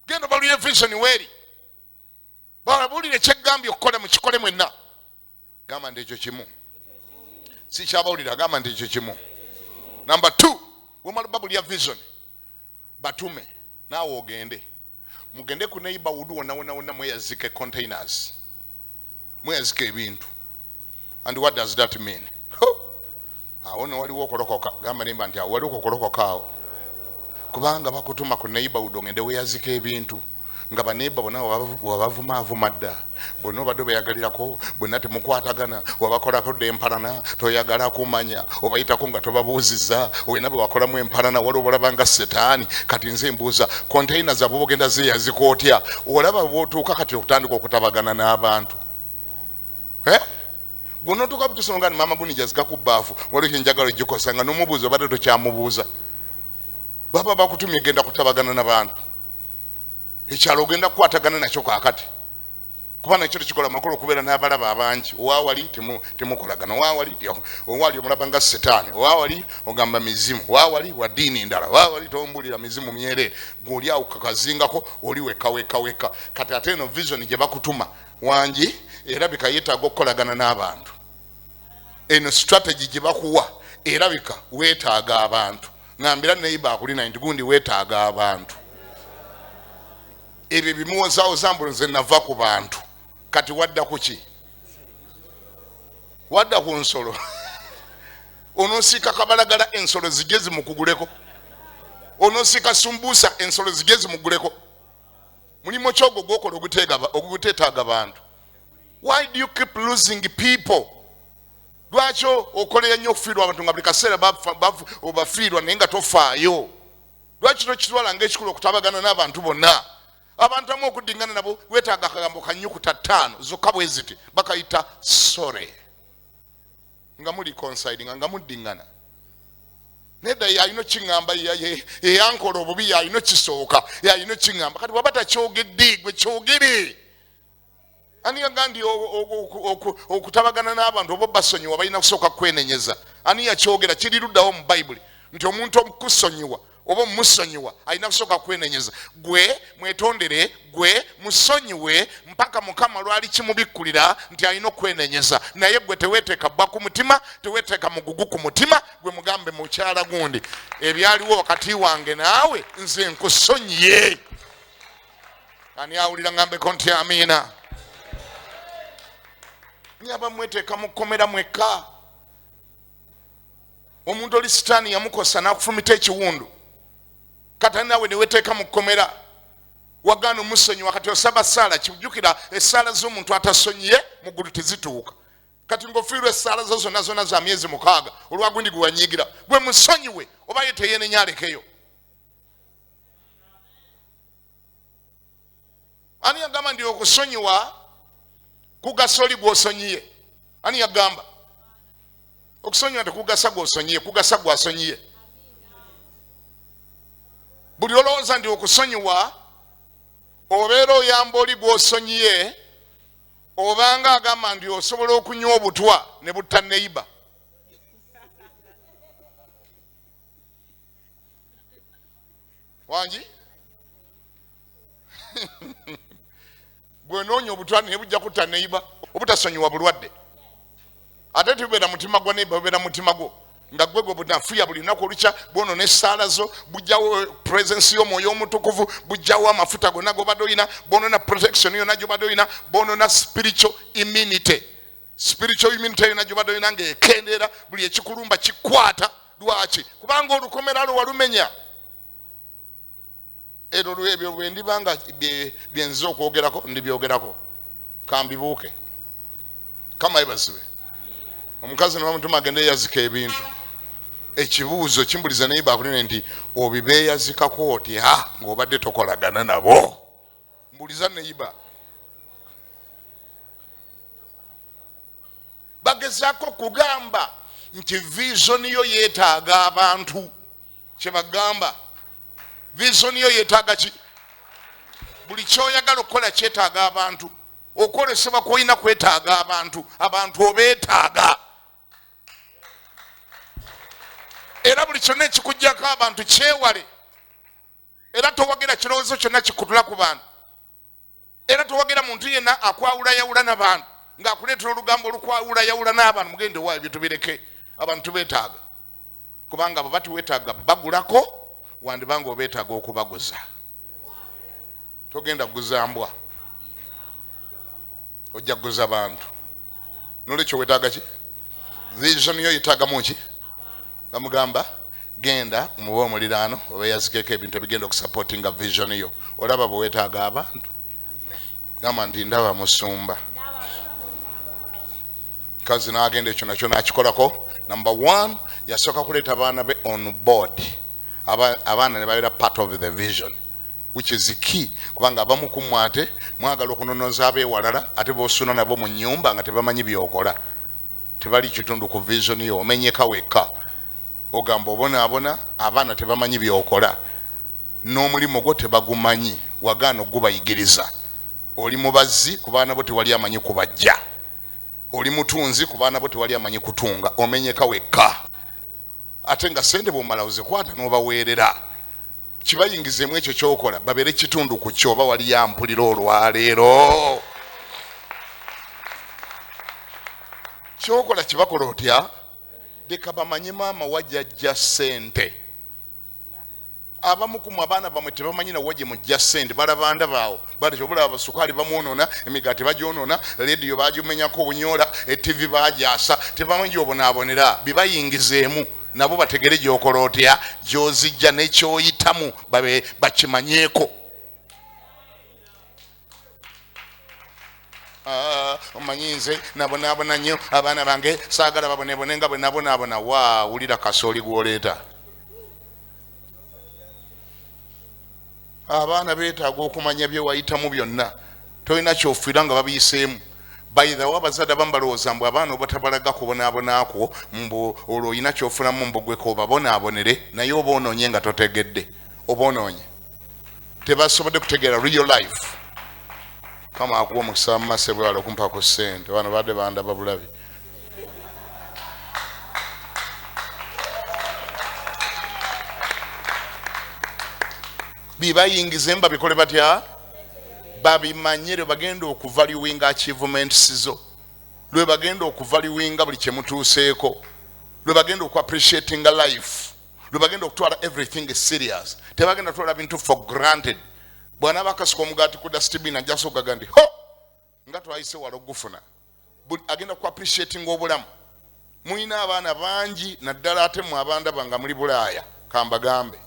Genda obalulire vision weeri. Babuulire kyeggambye okukola mukikole mwenna. Gamba nti ekyo kimu. Si kyabawulira, gamba nti ekyo kimu. Number 2, bw'omala babulira vision, batume naawe ogende. Mugende ku neighborhood wonna wonna wonna mweyazike containers. Mweyazike ebintu. And what does that mean? Awo no waliwo okulokoka. Gamba nemba nti awo waliwo okulokoka awo. Kubanga bakutuma ku neighborhood ogende weeyazike ebintu. Nga baneighbor bonna wabavumaavuma dda. Bonna obadde obeeyagalirako, bonna temukwatagana, wabakolako dda empalana, toyagala kumanya, obayitako nga tobabuuzizza, olina bwe wakolamu empalana, waliwo bolaba nga setaani. Kati nze mbuuza, container zaabwe ogenda zeeyazika otya? Olaba bw'otuuka kati okutandika okutabagana n'abantu. Gw'onootuuka butusonga ni maama gundi jazika ku bbaafu, waliwo kye njagala ogikosa nga n'omubuuza obadde tokyamubuuza. Baba bakutumye genda kutabagana n'abantu. Ekyalo ogenda kukwatagana nakyo kaakati. Kuba nakyo tekikola makulu okubeera n'abalaba abangi. Owaawali temukolagana, owaawali owaali omulaba nga setaani, owaawali ogamba mizimu, owaawali wa ddiini ndala, owaawali tombulira mizimu myereere. Gwe oli awo kakazingako, oli wekka wekka wekka. Kati ate eno vision gye bakutuma wangi erabika yeetaaga okukolagana n'abantu. Eno strategy gye bakuwa erabika weetaaga abantu. Ngambira neighbor akulina nti gundi weetaaga abantu. Ebyo bimuwozaawoza mbu nze nava ku bantu. Kati wadda ku ki? Wadda ku nsolo. Onoosiika kabalagala ensolo zijje zimukuguleko. Onoosiika sumbuusa ensolo zijje zimuguleko. Mulimu ki ogwo gw'okola oguteetaaga bantu? Why do you keep losing people? Lwaki okolera nnyo okufiirwa abantu nga buli kaseera obafiirwa naye nga tofaayo? Lwaki tokitwala ng'ekikulu okutabagana n'abantu bonna? Abantu abamu okuddingana nabo weetaaga akagambo ka nnyukuta 5 zokka bwe ziti, bakayita sorry. Nga muli coinciding, nga muddingana. Nedda yalina okiŋŋamba, yeyankola obubi yalina okisooka, yalina okiŋŋamba. Kati bw'aba takyogedde, gwe kyogere. Ani yagamba nti okutabagana n'abantu oba basonyiwa balina kusooka kwenenyeza? Ani yakyogera? Kiri luddawo mu Bayibuli nti omuntu okusonyiwa oba omusonyiwa alina kusooka kwenenyeza. Gwe mwetondere, gwe musonyiwe mpaka Mukama lwali kimubikkulira nti alina okwenenyeza. Naye gwe teweeteeka bba ku mutima, teweeteeka mugugu ku mutima, gwe mugambe mukyala gundi ebyaliwo wakati wange naawe nze nkusonyiye. Ani awulira ngambeko nti amiina? Nyaba mweteeka mu kkomera mwekka. Omuntu oli sitaani yamukosa n'akufumita ekiwundu, kati naawe ne weeteeka mu kkomera, wagaana omusonyiwa. Kati osaba ssaala, kijjukira essaala z'omuntu atasonyiye mu ggulu tezituuka. Kati ng'ofiirwa essaala zo zonna zonna za myezi 6 olwa gundi gwe wanyiigira, gwe musonyiwe oba ye teyeenenya alekeyo. Ani yagamba nti okusonyiwa kugasa oli gw'osonyiye? Ani yagamba okusonyiwa tekugasa gw'osonyiye, kugasa gw'asonyiye? Buli olowooza nti okusonyiwa obeera oyamba oli gw'osonyiye, obanga agamba nti osobola okunywa obutwa ne butta neighbor. Wangi? Gwe noonya obutwa naye bujja kutta neighbor. Obutasonyiwa bulwadde. Ate tebubeera mutima gwa neighbor, bubeera mutima gwo. Nga gwe gwe bunafuya buli lunaku olukya, bwonoona essaala zo, bujjawo presence y'omwoyo omutukuvu, bujjawo amafuta gonna g'obadde olina, bwonoona protection yonna gy'obadde olina, bwonoona spiritual immunity. Spiritual immunity yonna gy'obadde olina ng'ekendeera, buli ekikulumba kikwata. Lwaki? Kubanga olukomera lwo walumenya. Erwo ebyo bwe ndiba nga bye nzize okwogerako, ndibyogerako. Kambibuuke. Kama yeebazibwe. Omukazi ne bamutuma agende eyazika ebintu. Ekibuuzo kimbuliza naye baakunene nti obibeeyazikako otya ng'obadde tokolagana nabo? Mbuliza neyiba. Bagezaako kugamba nti vision yo yeetaaga abantu. Kyebagamba vision yo yeetaaga ki? Buli kyoyagala okukola kyetaaga abantu. Okwolesebwa kwolina kwetaaga abantu. Abantu obeetaaga. Era buli kyonna ekikuggyako abantu kyewale. Era towagira kirowoozo kyonna kikutula ku bantu. Era towagira muntu yenna akwawulayawula n'abantu ng'akuleetera olugambo olukwawulayawula n'abantu. Mugende wa ebyo tubireke, abantu beetaaga. Kubanga abo batiweetaaga bagulako, wandibanga obeetaaga okubaguza. Togenda kuguza mbwa, ojja kuguza bantu. Nolwekyo weetaaga ki? Vision yo yeetaagamu ki? Bamugamba genda muba omuliraano oba yazikeko ebintu ebigenda okusupportinga vision yo. Olaba bwe weetaaga abantu. Gamba nti ndaba musumba. Kazi n'agenda ekyo nakyo n'akikolako. Number one, yasooka kuleeta abaana be on board. Abaana ne babeera part of the vision, which is key. Kubanga abamu ku mmwe ate mwagala okunonoza ab'ewalala, ate b'osuna nabo mu nnyumba nga tebamanyi by'okola. Tebali kitundu ku vision yo, omenyeka wekka. Ogamba obonaabona, abaana tebamanyi by'okola. N'omulimu gwo tebagumanyi, wagaana ogubayigiriza. Oli mubazzi, ku baana bo tewali amanyi kubajja. Oli mutunzi, ku baana bo tewali amanyi kutunga. Omenyeka wekka. Ate nga ssente bw'omala ozikwata n'obaweerera. Kibayingizeemu ekyo ky'okola, babeere kitundu ku kyo. Oba wali yampulira olwaleero. Ky'okola kibakola otya? Leka bamanye maama wajjajja ssente. Abamu ku mmwe abaana bammwe tebamanyi na wa gye mujja ssente, balabanda baawo. Bati obulaba sukaali bamwonoona, emigaati bagyonoona, leediyo bagimenyako obunyoola, ettivi bagyasa, tebamanyi gy'obonaabonera. Bibayingizeemu nabo bategere gy'okola otya, gy'ozijja n'ekyoyitamu babe bakimanyeeko. Omanyi nze nabonaabona nnyo, abaana bange saagala babonebone nga bwe nabonaabona. Wa wulira kasooli gw'oleeta. Abaana beetaaga okumanya bye wayitamu byonna. Tolina kyofiira nga babiyiseemu. By the way, abazadde abamu balowooza mbu abaana obatabalaga kubonaabonaakwo, mbu olwo olina kyofunamu, mbu gwe k'obabonaabonere. Naye oba onoonye nga totegedde, oba onoonye. Tebasobodde kutegeera real life. Kama akuwa omukisa mu maaso bwewala okumpa ku ssente. Bano badde bandaba bulabi. Bibayingizemu babikole batya? Babimanye lwe bagenda okuvaluinga achievements zo, lwe bagenda okuvaluinga buli kye mutuuseeko, lwe bagenda okuappreciatinga life, lwe bagenda okutwala everything serious. Tebagenda kutwala bintu for granted. Bw'anaaba akasuka omugaati ku dustbin ajja kusooka nti ho nga twayise wala okugufuna. Buli agenda ku appreciatinga obulamu. Mulina abaana bangi naddala ate mmwe abandaba nga muli Bulaaya, kambagambe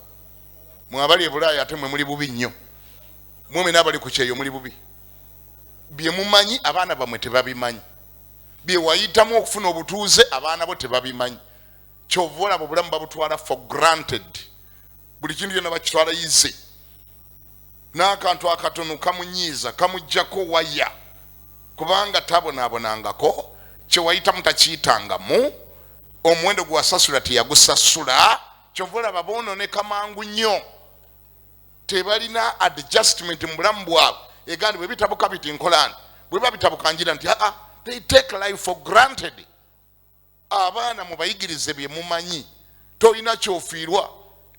mwe abali e Bulaaya ate mwe muli bubi nnyo. Mwe mwena abali ku kyeyo muli bubi. Bye mumanyi abaana bammwe tebabimanyi. Bye wayitamu okufuna obutuuze abaana bo tebabimanyi. Kyova olaba obulamu babutwala for granted. Buli kintu kyonna bakitwala easy. N'akantu akatono kamunyiiza, kamuggyako waya, kubanga tabonaabonangako. Kye wayitamu takiyitangamu. Omuwendo gwe wasasula teyagusasula. Kyova olaba boononeka mangu nnyo. Tebalina adjustment mu bulamu bwabwe. Egandi bwe bitabuka biti nkola nti, bwe biba bitabuka ngira nti aa, they take life for granted. Abaana mubayigirize bye mumanyi, tolina kyofiirwa.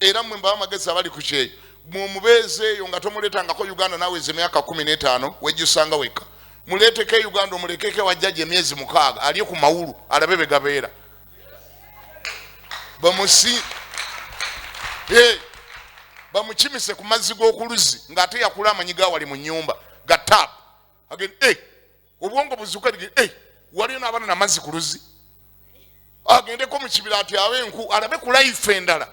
Era mmwe mbawa amagezi abali ku kyeyo, mwomubeeze eyo nga tomuleetangako Uganda naaweza emyaka 15, wejjusanga wekka. Muleeteko e Uganda, omulekeko ewa jjajja emyezi 6, alye ku mawulu alabe bwe gabeera. Bamukimise ku mazzi g'oku luzzi ng'ate yakula amanyi ga wali mu nnyumba ga tap. Agende, obwongo buzuuka, waliyo n'abaana n'amazzi ku luzzi. Agendeko mu kibira ati abe enku, alabe ku life endala,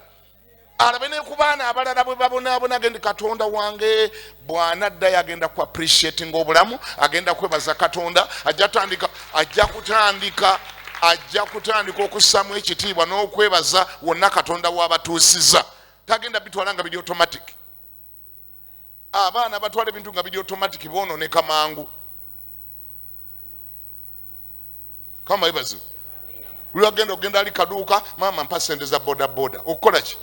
alabe ne ku baana abalala bwe babonaabona. Agende Katonda wange bw'anaddayo agenda ku appreciating obulamu, agenda kwebaza Katonda, ajja kutandika okussaamu ekitiibwa n'okwebaza wonna Katonda w'abatuusiza. Tagenda bitwala nga biri automatic. Abaana abatwala ebintu nga biri automatic boononeka mangu. Kama yebazibu. Lwagenda ogenda ali kaduuka, maama mpa sente za boda boda. Okukola ki?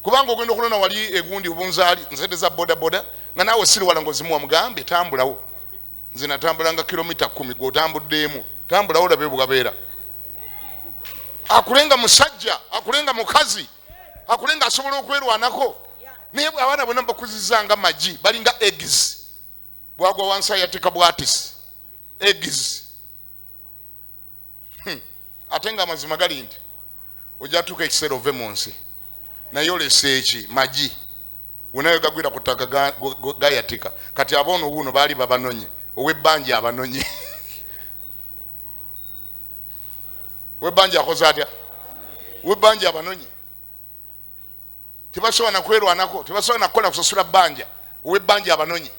Kubanga ogenda okulona wali egundi obunzaali nsente za boda boda nga naawe siriwala ng'ozimuwa mugambe tambulawo. Nze natambulanga kilomita 10 gw'otambuddeemu. Tambulawo olabe bw'abeera. Akulenga musajja, akulenga mukazi, akulenga asobola okwerwanako. Naye abaana bonna bakuzizza nga magi, balinga eggs. Bwagwa wansi ayatika bwatisi. Eggs. Ate nga amazima gali nti ojja tuuka ekiseera ove mu nsi naye olese eki magi wonayo gagwira ku ttaka gayatika. Kati aboono wuuno baali babanonye, ow'ebbanja abanonye. Ow'ebbanja akoze atya? Ow'ebbanja abanonye. Tebasobola na kwerwanako, tebasobola na kukola kusasula bbanja, ow'ebbanja abanonye.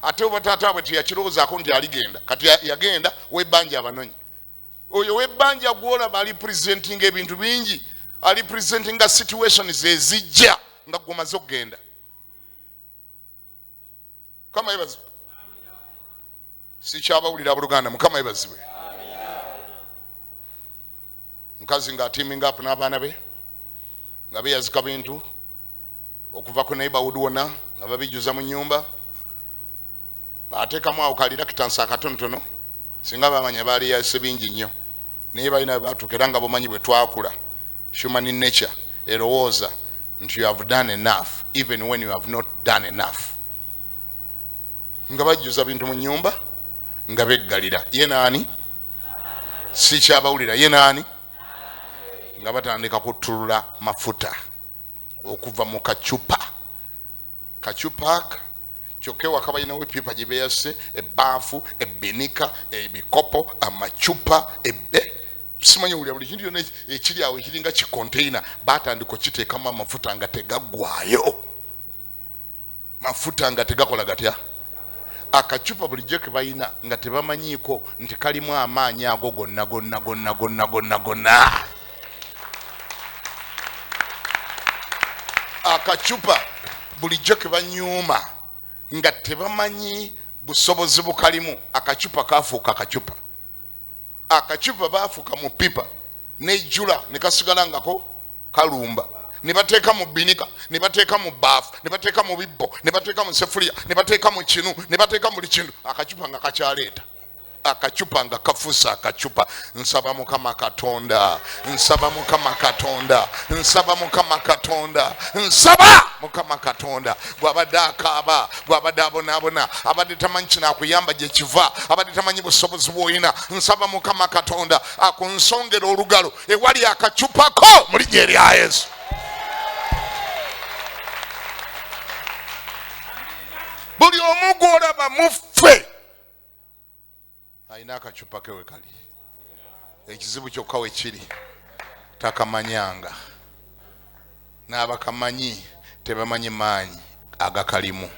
Ate oba taata waabwe teyakirowoozaako nti aligenda, kati yagenda, ow'ebbanja abanonye. Oyo ow'ebbanja gw'olaba ali presentinga ebintu bingi, ali presentinga situations ezijja nga gw'omaze okugenda. Mukama yeebazibwe. Sikyabawulira abooluganda, Mukama yeebazibwe. Mukazi ng'ateaminga up n'abaana be nga beeyazika bintu okuva ku neighborhood wonna nga babijjuza mu nnyumba, baateekamu awo ka reluctance akatonotono, singa bamanya baali yase bingi nnyo, naye balina bwe baatuuka. Era nga bumanyi bwe twakula, human nature erowooza nti you have done enough even when you have not done enough. Nga bajjuza bintu mu nnyumba nga beggalira. Ye naani? Sikyabawulira. Ye naani? Nga batandika kuttulula mafuta okuva mu kacupa. Kacupa aka kyokka ewaka balinawo epipa gye beeyase, ebbaafu, ebbinika, ebikopo, amacupa, ebbe simanyi owulira buli kintu kyonna ekiri awo ekiringa kikonteina, baatandika okiteekamu amafuta nga tegaggwayo. Mafuta nga tegakola gatya? Akacupa bulijjo ke balina nga tebamanyiiko nti kalimu amaanyi ago gonna gonna gonna gonna gonna gonna. Akacupa bulijjo ke banyuuma nga tebamanyi busobozi bukalimu. Akacupa kafuuka akacupa. Akacupa baafuka mu pipa nejjula ne kasigala ngako kalumba, ne bateeka mu bbinika, ne bateeka mu bbaafu, ne bateeka mu bibbo, ne bateeka mu sefuliya, ne bateeka mu kinu, ne bateeka mu buli kintu. Akacupa nga kakyaleeta, akacupa nga kafuuse akacupa. Nsaba Mukama Katonda, nsaba Mukama Katonda, nsaba Mukama Katonda, nsaba Mukama Katonda. Bw'abadde akaaba, bw'abadde abonaabona, abadde tamanyi kinaakuyamba gye kiva, abadde tamanyi busobozi bw'olina, nsaba Mukama Katonda akunsongera olugalo ewali akacupako mu linnya erya Yesu. Buli omu gw'olaba mu ffe alina akacupa ke we kali. Ekizibu kyokka we kiri takamanyanga, n'abakamanyi tebamanyi maanyi agakalimu.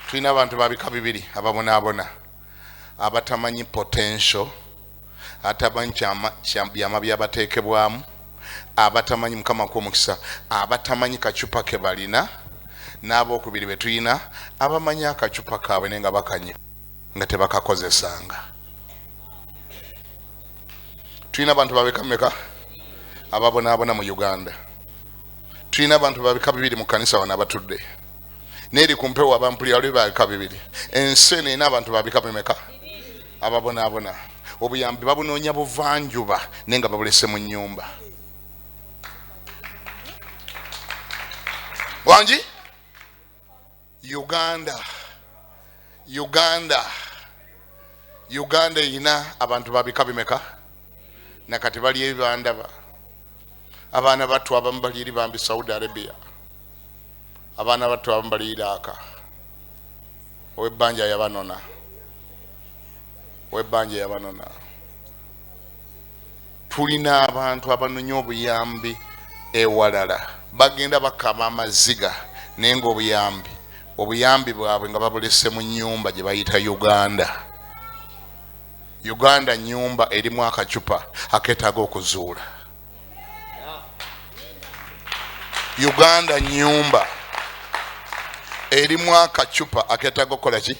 Tulina abantu ba bika bibiri ababonaabona, abatamanyi potential, atamanyi byama byabateekebwamu, abatamanyi Mukama akuwe omukisa, abatamanyi kacupa ke balina, n'abokubiri be tulina abamanyi akacupa kaabwe naye nga bakanywa nga tebakakozesanga. Tulina abantu babika meka ababonaabona mu Uganda. Tulina abantu babika bibiri mu kkanisa wano abatudde n'eri ku mpewo abampulira waliwo babika bibiri. Ensi eno erina abantu babika bimeka ababonaabona. Obuyambi babunoonya buvanjuba naye nga babulese mu nnyumba. Wangi? Uganda, Uganda, Uganda erina abantu babika bimeka? Nakati bali eri bandaba. Abaana battu abamu bali eri bambi Saudi Arabia, abaana battu abamu bali Iraq. Ow'ebbanja yabanona, ow'ebbanja yabanona. Tulina abantu abanonya obuyambi ewalala, bagenda bakaaba amaziga naye nga obuyambi bwabwe nga babulese mu nnyumba gye bayita Uganda. Uganda nnyumba erimu akacupa akeetaaga okuzuula. Uganda nyumba erimu akacupa aketaaga okukola ki?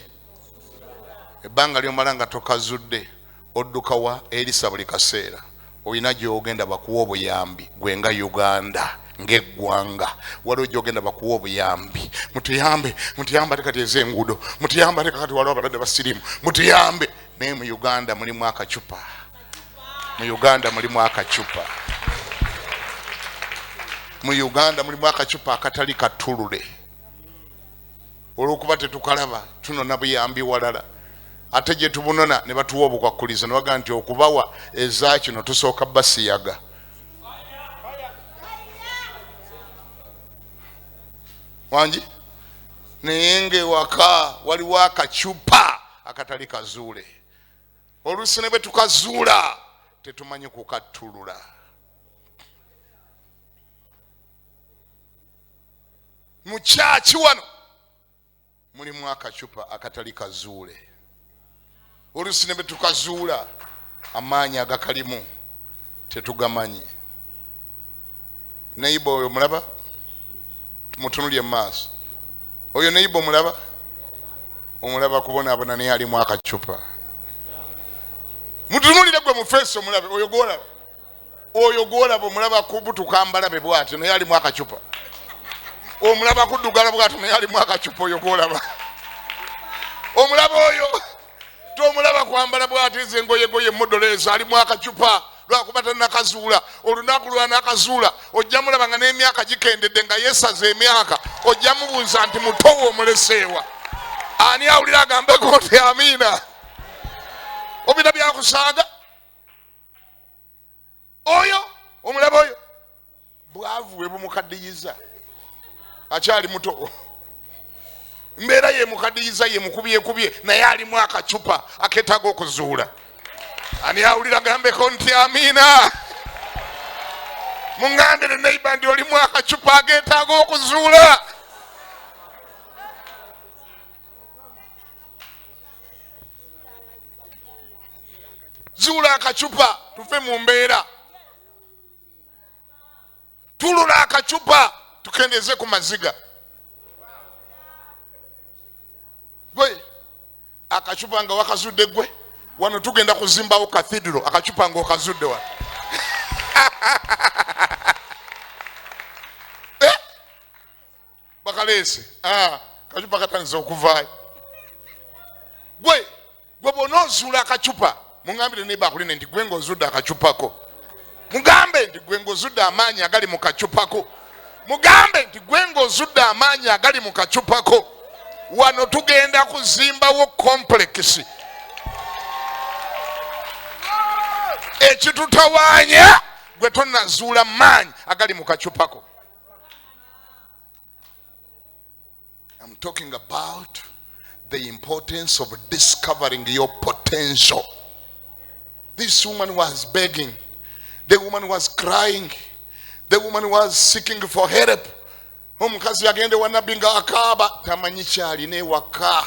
Ebbanga lyomala nga tokazudde, odduka wa erisa buli kaseera. Olina gy'ogenda bakuwa obuyambi, gwe nga Uganda ng'eggwanga waliwo gy'ogenda bakuwa obuyambi. Mutuyambe, mutuyambe, ate kati ez'enguudo, mutuyambe, ate kakati waliwo abalwadde ba siriimu, mutuyambe. Naye mu Uganda mulimu akacupa, mu Uganda mulimu akacupa, mu Uganda mulimu akacupa akatali katulule. Olw'okuba tetukalaba, tunona buyambi walala, ate gye tubunona ne batuwa obukwakkulizo ne bagamba nti okubawa eza kino tusooka basiyaga. Wangi? Naye ng'ewaka waliwo akacupa akatali kazuule. Oluusi ne bwe tukazuula tetumanyi kukattulula. Mu kyaki wano mulimu akacupa akatali kazuule. Oluusi ne bwe tukazuula amaanyi agakalimu tetugamanyi. Neighbor oyo mulaba, mutunulye mu maaso. Oyo neighbor mulaba, omulaba kubonaabona, naye alimu akacupa. Mutunulire gwe mu face omulabe oyo gwolaba, oyo gwolaba omulaba kubutuka mbalabe bw'atyo, naye alimu akacupa. Omulaba kuddugala bw'atyo, naye alimu akacupa. Oyo gwolaba omulaba, oyo tomulaba kwambala bw'atyo ezo engoyegoye emodolo ezo, alimu akacupa lwakuba tanakazuula. Olunaku lwanakazuula ojja mulaba nga n'emyaka gikendedde, nga yeesaza emyaka. Ojja mubuuza nti mutowo omuleseewa? Ani awulira agambeko nti amiina? Obira byakusaaga. Oyo omulaba, oyo bwavu bwe bumukaddiyiza, akyali muto. Mbeera yemukaddiyiza, yemukubyekubye, naye alimu akacupa aketaaga okuzuula. Ani awulira gambeko nti amiina? Muŋŋambire neighbor nti olimu akacupa agetaaga okuzuula. Zuula akacupa tuve mu mbeera, tulula akacupa tukendeze ku maziga. Gwe akacupa nga wakazudde, gwe wano tugenda kuzimbawo cathedral. Akacupa nga okazudde wano. Eh? Bakaleese. Ah, kacupa katandise okuvaayo. Gwe gwe bwona ozuula akacupa, muŋambire neighbor akuline nti gwe ng'ozudde akacupako. Mugambe nti gwe ng'ozudde amaanyi agali mu kacupako. Mugambe nti gwe ng'ozudde amaanyi agali mu kacupako, wano tugenda kuzimbawo complex. Ekitutawaanya gwe tonazuula maanyi agali mu kacupako. I'm talking about the importance of discovering your potential. This woman was begging. The woman was crying. The woman was seeking for help. Omukazi yagenda ewa nabbi ng'akaaba, tamanyi kyalina ewaka,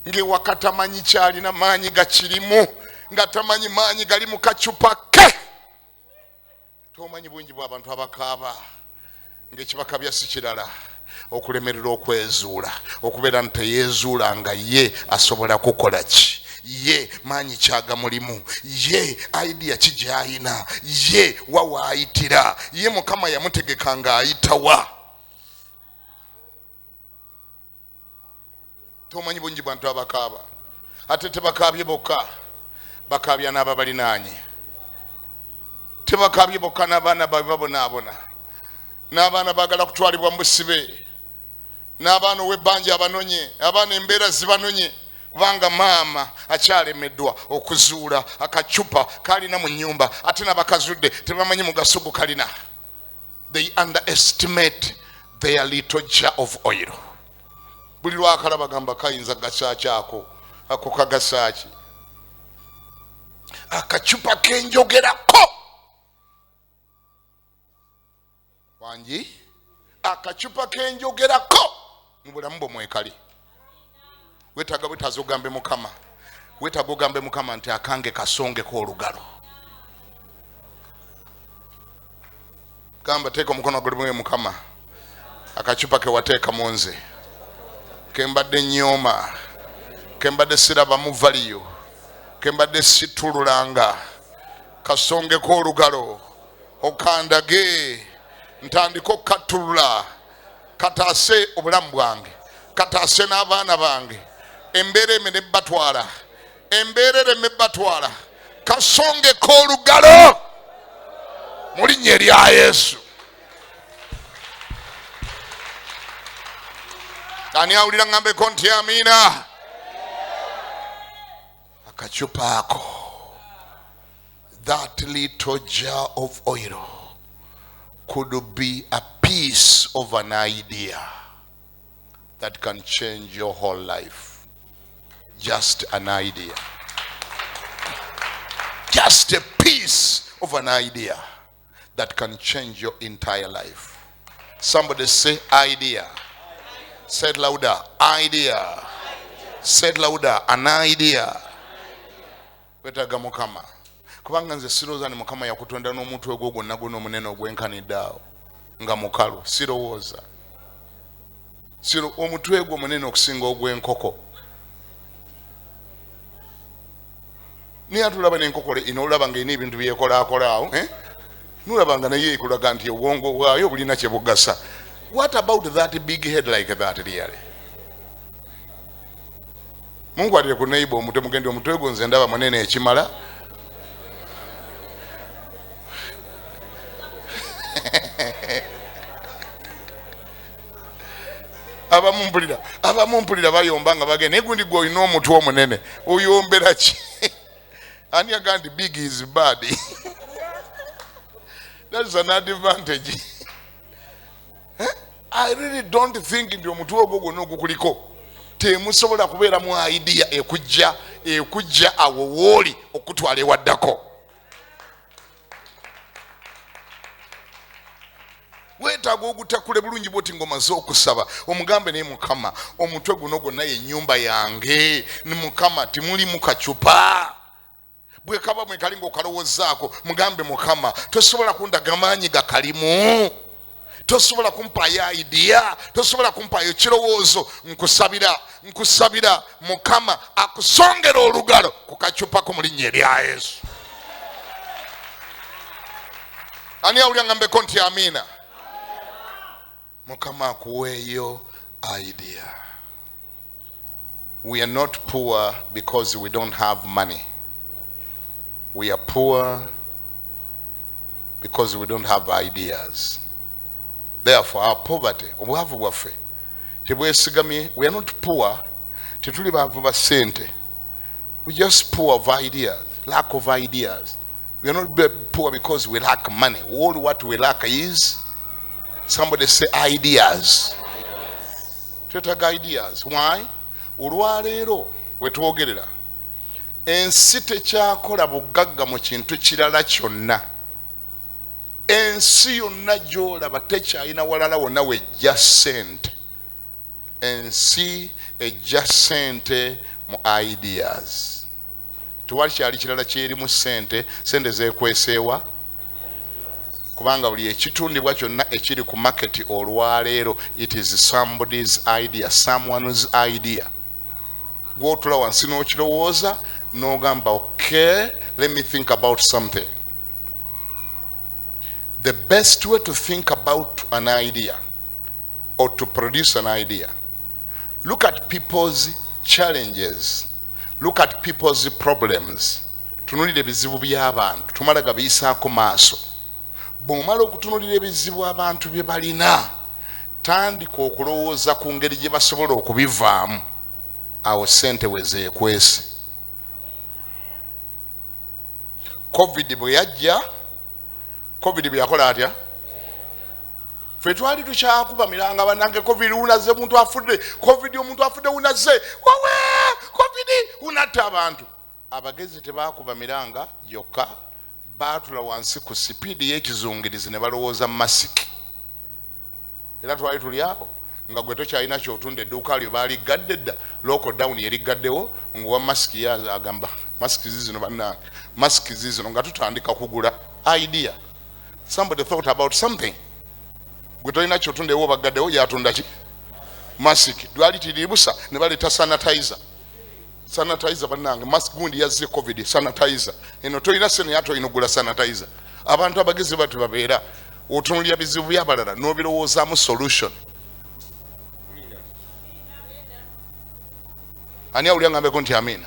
ng'ewaka tamanyi kyalina, maanyi gakirimu, nga tamanyi maanyi gali mu kacupa ke. Tomanyi bungi bw'abantu abakaaba ng'ekibakabya si kirala okulemerera okwezuula, okubeera nti teyeezuula nga ye asobola kukola ki, ye maanyi kyagamulimu, ye idea ki gy'ayina, ye wa waayitira, ye Mukama yamutegeka ng'ayitawa. Tomanyi bungi bwantu abakaaba. Ate tebakaabye bokka, bakaabya n'ababalinaanye. Tebakaabye bokka, n'abaana baabwe babonaabona, n'abaana baagala kutwalibwa mu busibe, n'abaana ow'ebbanja abanonye, abaana embeera zibanonye, kubanga maama akyalemeddwa okuzuula akacupa kalina mu nnyumba. Ate n'abakazudde tebamanyi mugaso gu kalina. They underestimate their little jar of oil. Buli lwakalaba gamba kayinza gasakyako, ako kagasaaki akacupa kenjogerako. Wangi? Akacupa kenjogerako mu bulamu bwo mwekali. Wetaaga bwetaaza ogambe Mukama, wetaaga ogambe Mukama nti akange kasongeko olugalo. Gamba, teeka omukono gulimu, Mukama. Akacupa ke wateeka mu nze, ke mbadde nnyooma, ke mbadde sirabamu value, ke mbadde sitululanga, kasongeko olugalo okandage ntandike okukattulula, kataase obulamu bwange, kataase n'abaana bange, embeera emene batwala, embeera ereme batwala. Kasongeko olugalo mu linnya erya Yesu. Ani awulira ngambeko nti amiina? Akacupa ako, that little jar of oil could be a piece of an idea that can change your whole life. Just an idea, just a piece of an idea that can change your entire life. Somebody say idea. Say it louder, idea. Say it louder, an idea. Wetaaga Mukama, kubanga nze sirowooza ni Mukama yakutonda n'omutwe gwo gwonna gwonna omunene ogwenkanidde awo nga mukalu. Sirowooza. Omutwe gwo munene okusinga ogw'enkoko, naye ate olaba n'enkoko n'olaba nga erina ebintu byekolaakola awo, eh? Nolaba nga naye ekulaga nti obwongo bwayo bulina kye bugasa. What about that big head like that? Really, munkwatire ku neighbor omutwe, mugende omutwe gwo nze ndaba munene ekimala. Abamu mpulira bayomba nga bagenda, naye gundi gwe olina omutwe omunene oyombera ki? Ani agamba nti big is bad? That is an advantage. Eh? I really don't think nti omutwe ogwo gwonna ogukuliko temusobola kubeeramu idea ekujja awo wooli okutwala ewaddako. Weetaaga ogutakule bulungi bwoti ng'omaze okusaba, omugambe, naye Mukama, omutwe guno gwonna yennyumba yange, ni Mukama timulimu kacupa bwe kaba mwekali ng'okalowoozaako. Mugambe, Mukama, tosobola kundaga maanyi gakalimu? Tosobola kumpayo idea? Tosobola kumpayo kirowoozo? Nkusabira, nkusabira Mukama akusongera olugalo ku kacupako mu linnya erya Yesu. Ani awulira ngambeko nti amiina? Mukama akuweeyo idea. We are not poor because we don't have money. We are poor because we don't have ideas. Therefore our poverty, obwavu bwaffe tebwesigamye, we are not poor, tetuli baavu ba ssente. We just poor of ideas, lack of ideas. We are not poor because we lack money. All what we lack is, somebody say, ideas. Twetaaga ideas. Why? Olwaleero wetwogerera, ensi tekyakola bugagga mu kintu kirala kyonna. Ensi yonna gy'olaba tekyalina walala wonna wejja ssente. Ensi ejja ssente mu ideas. Tewali kyali kirala kyerimu ssente. Sente zekweseewa kubanga buli ekitundibwa kyonna ekiri ku market olwaleero, it is somebody's idea, someone's idea. Gwotula wansi n'okirowooza n'ogamba, "Okay, let me think about something." The best way to think about an idea or to produce an idea, look at people's challenges, look at people's problems. Tunulira ebizibu by'abantu, tumala gabiyisaako maaso. Bw'omala okutunulira ebizibu abantu bye balina, tandika okulowooza ku ngeri gye basobola okubivaamu. Awo sente we zeekwese. COVID bwe yajja, COVID bwe yakola atya? Ffe twali tukyakuba miranga, bannange, COVID unaze, omuntu afudde, COVID, omuntu afudde, unaze, wawe, COVID unatta abantu. Abagezi tebakuba miranga gyokka, baatula wansi ku sipiidi y'ekizungirizi ne balowooza masiki. Era twali tuli awo nga gwe tokyalina kyotunda, edduuka lyo baliggadde dda, lockdown yerigaddewo, ngaowa masiki ye agamba, "Masiki zizino bannange, masiki zizino," nga tutandika kugula. Idea, somebody thought about something. Gwe tolina kyotunda ewo bagaddewo, yatunda ki? Masiki. Dwali tiribusa ne baleeta sanitizer. Sanitizer bannange, mask gundi yazze covid sanitizer. Eno tolina sente naye ate olina okugula sanitizer. Abantu abagezi batyo babeera, otunuulira bizibu by'abalala n'obirowoozaamu solution. Ani awulira ngambeko nti amiina?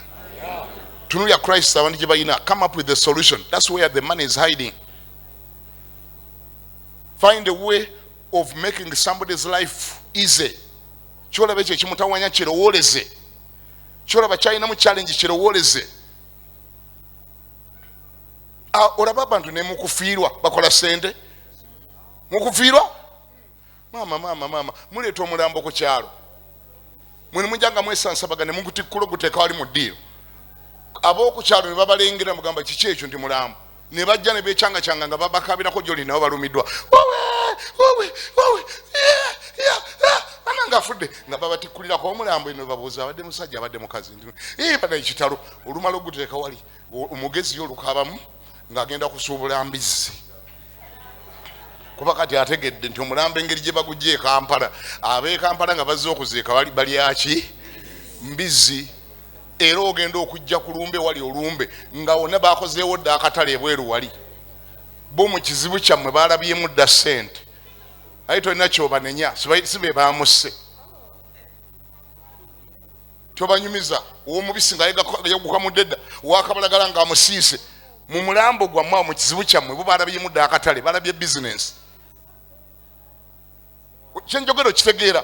Tunulya crisis abantu gye balina, come up with the solution. That's where the money is hiding. Find a way of making somebody's life easy. Kyolaba ekyo ekimutawanya kirowooleze, kyolaba kyalinamu challenge kirowooleze. Olaba abantu nemukufiirwa bakola sente, mukufiirwa maama maama maama, muleeta omulambo ku kyalo mwene mujja nga mwesansabaga ne mugutikkula oguteeka wali mu ddiiro, ab'oku kyalo ne babalengera mugamba kiki ekyo nti mulambo, ne bajja ne beecangacanga nga babakabirako gyoli nabo balumiddwa, wowe wowe wowe, ana nga afudde, nga babatikkulirako omulambo. Eno babuuza abadde musajja abadde mukazi nti bana ekitalo. Olumala oguteeka wali, omugezi yo olukabamu ng'agenda kusuubula mbizzi, kuba kati ategedde nti omulambo engeri gye bagujja e Kampala, ab'e Kampala nga bazze okuziika balyaki mbizzi. Era ogenda okujja ku lumbe wali olumbe nga wonna bakozeewo dda akatale ebweru wali, bo mu kizibu kyammwe balabyemu dda ssente. Aye tolina kyobanenya, si be bamusse. Tobanyumiza owomubisi nga yegukamudde dda, owakabalagala nga amusiise mu mulambo gwammwe awo mu kizibu kyammwe, bo balabyemu dda akatale, balabye bizinensi. Kyenjogero kitegeera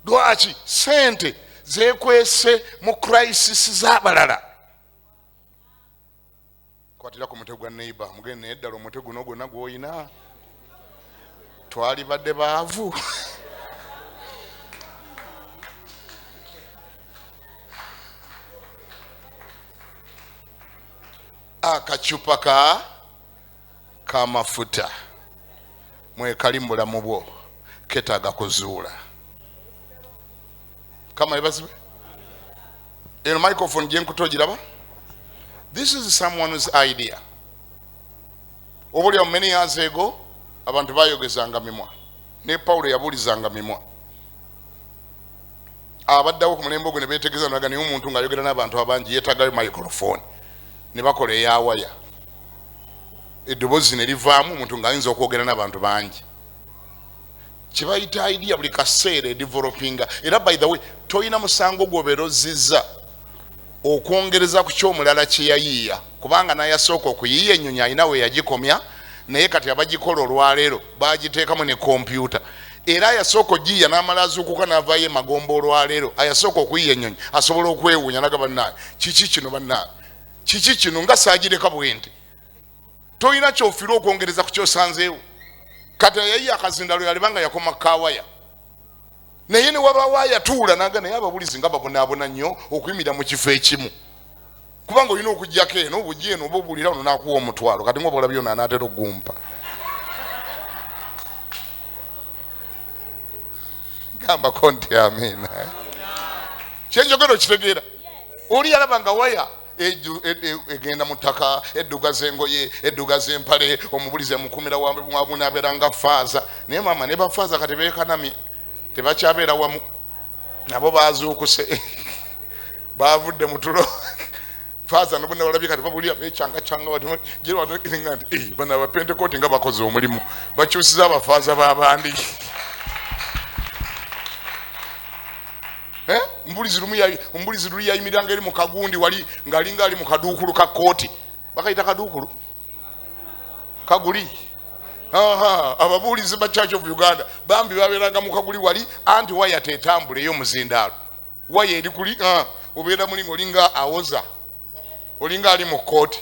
lwaki sente zekwese mu crisis z'abalala. Kwatira ku mutwe gwa neighbor, mugende naye ddala omutwe guno gwonna gw'olina, twalibadde baavu. Akacupa ka k'amafuta mwekali mu bulamu bwo ketaaga kuzuula. Kama ebazibwe eno microphone gyenkuta ogiraba, this is someone's idea. Oba olyawo many years ago abantu bayogezanga mimwa, ne Pawulo yabuulizanga mimwa. Abaddawo ku mulembe ogwo ne beetegeza naga, naye omuntu ng'ayogera n'abantu abangi yeetagayo microphone, ne bakola eyawaya, eddoboozi ne livaamu, omuntu ng'ayinza okwogera n'abantu bangi. Kyebayita idea buli kaseera edevelopinga. Era by the way, tolina musango gwobeera ozizza okwongereza ku kyomulala kye yayiiya, kubanga nayasooka okuyiiya ennyonyi alina we yagikomya, naye kati abagikola olwaleero bagiteekamu ne kompyuta. Era ayasooka ogiyiya n'amala azuukuka n'avaayo emagomba olwaleero, ayasooka okuyiya ennyonyi asobola okwewuunya naga, bannange kiki kino, bannange kiki kino nga saagireka bwe nti. Tolina kyofiirwa okwongereza ku kyosanzeewo. Kati yayiya akazindalo yaliba nga yakoma kawaya, naye ne wabaawo ayatuula naga, naye ababulizi nga babonaabona nnyo okuyimirira mu kifo ekimu, kubanga olina okugjako eno obujja eno oba obuulira ono nakuwa omutwalo, kati nga obola byona anaatera okugumpa. Gambako nti amiina. Kyenjogera okitegeera? Oli yalaba nga waya egenda mu ttaka, eddugaza engoye, eddugaza empale, omubulizi emukumira wabunabeera nga faaza. Naye maama ne bafaaza kati beekanamye, tebakyabeera wamu nabo, bazuukuse, bavudde mu tulo. Faaza nabo nabalabye kati babulira bekyangacanga nga nti, "Eh, bano abapentekooti nga bakoze omulimu, bakyusiza abafaaza b'abandi." Eh? Omubulizi luli yayimiranga eri mu kagundi wali ng'alinga ali mu kaduukulu ka kooti, bakayita kaduukulu kaguli. Aha, ababuulizi ba Church of Uganda bambi babeeranga mu kaguli wali, anti waya tetambula ey'omuzindaalo, waya eri kuli, obeera muli ngaolinga awoza, olinga ali mu kooti.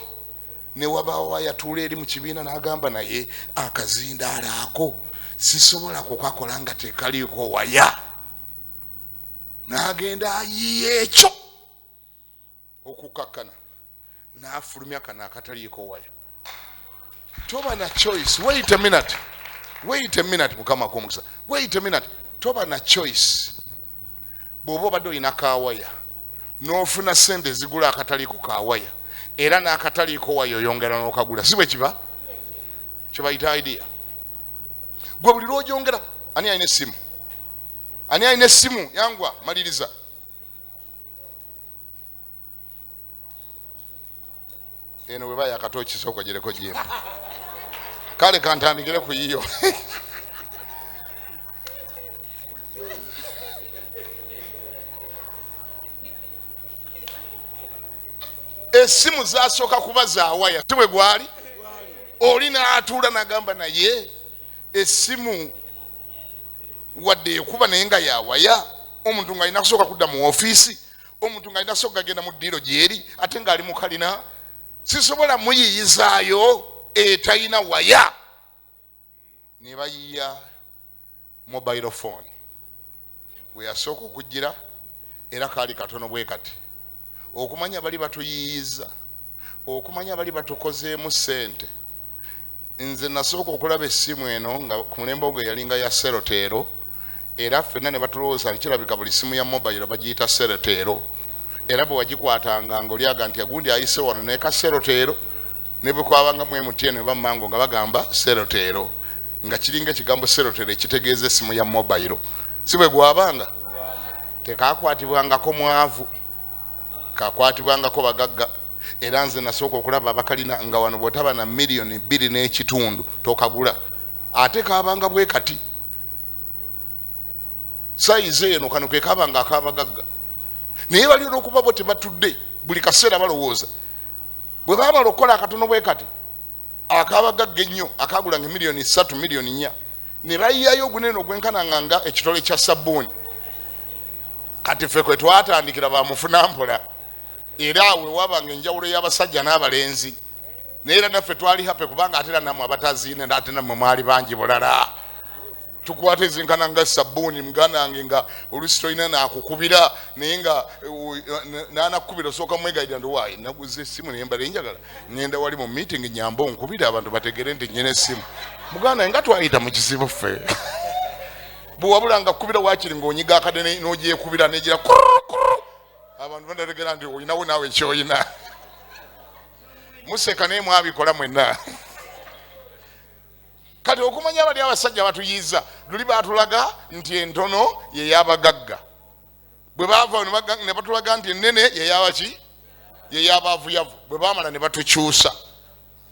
Ne wabaawo wayatuula eri mu kibiina n'agamba, naye akazindaalo ako sisobola kukakola nga tekaliiko waya. N'agenda ayiya ekyo okukakkana n'afulumya kano akataliiko waya. Toba na choice. Wait a minute, wait a minute. Mukama akwomukisa. Wait a minute. Toba na choice. Bw'oba obadde olina kawaya n'ofuna sente ezigula akataliiko kawaya, era n'akataliiko waya oyongera n'okagula, si bwe kiba? Kyebayita idea. Gwe buli lw'ogyongera, ani alina essimu? Ani alina essimu? Yangwa, maliriza. Eno bwe bayakata okisooka gireko gyemu. Kale kantandikire ku yiyo. Essimu zasooka kuba za waya, si bwe gwali? Oli n'atuula n'agamba naye essimu wadde ekuba naye nga ya waya, omuntu ng'alina kusooka kudda mu ofiisi, omuntu ng'alina kusooka kugenda mu ddiiro gy'eri, ate ng'ali mu kalina, sisobola muyiyizaayo etalina waya. Ne bayiya mobile phone. We yasooka okujjira era kaali katono bwe kati. Okumanya bali batuyiyiza, okumanya bali batukozeemu ssente. Nze nasooka okulaba essimu eno nga ku mulembe ogwo yalinga ya seroteero, era ffenna ne batulowooza nti kirabika buli simu ya mobile bagiyita seroteero. Era bwe wagikwatanga ng'olyaga nti agundi ayise wano naye ka seroteero, ne bwe kwabanga mu MTN oba Mango nga bagamba seroteero, nga kiringa ekigambo seroteero ekitegeeza essimu ya mobile. Si bwe gwabanga? Tekakwatibwangako mwavu, kakwatibwangako bagagga. Era nze nasooka okulaba abakalina nga wano bw'otaba na miliyoni 2.5 tokagula, ate kabanga bwe kati sayizi eno, kano ke kabanga ak'abagagga. Naye bali olw'okuba bo tebatudde, buli kaseera balowooza. Bwe baamala okukola akatono bwe kati ak'abagagga ennyo akagulanga miliyoni 3 miliyoni 4, ne bayiyayo ogunene ogwenkananga nga ekitole kya sabbuuni. Kati ffe kwe twatandikira bamufuna mpola, era awo wabanga enjawulo y'abasajja n'abalenzi. Naye era naffe twali happy kubanga ate era nammwe abataziina ate nammwe mwali bangi bulala. Tukwata ezinkana nga sabbuuni, muganda wange nga oluusi tolina naakukubira, naye nga n'anakukubira osooka mwegayirira nti waayi naguze essimu naye mbadde njagala ngenda wali mu meeting nyambe onkubire abantu bategere nti nnyina essimu. Muganda wange nga twayita mu kizibu ffe. Bwe wabula nga kkubira waakiri ng'onyiga akade n'ogyekubira n'egira kurukuru, abantu banategera nti olinawo naawe ky'olina. Museka naye mwabikola mwenna. Kati okumanya bali abasajja batuyiza, luli baatulaga nti entono ye y'abagagga, bwe baava ne batulaga nti ennene ye y'abaki, ye y'abaavuyavu. Bwe baamala ne batukyusa,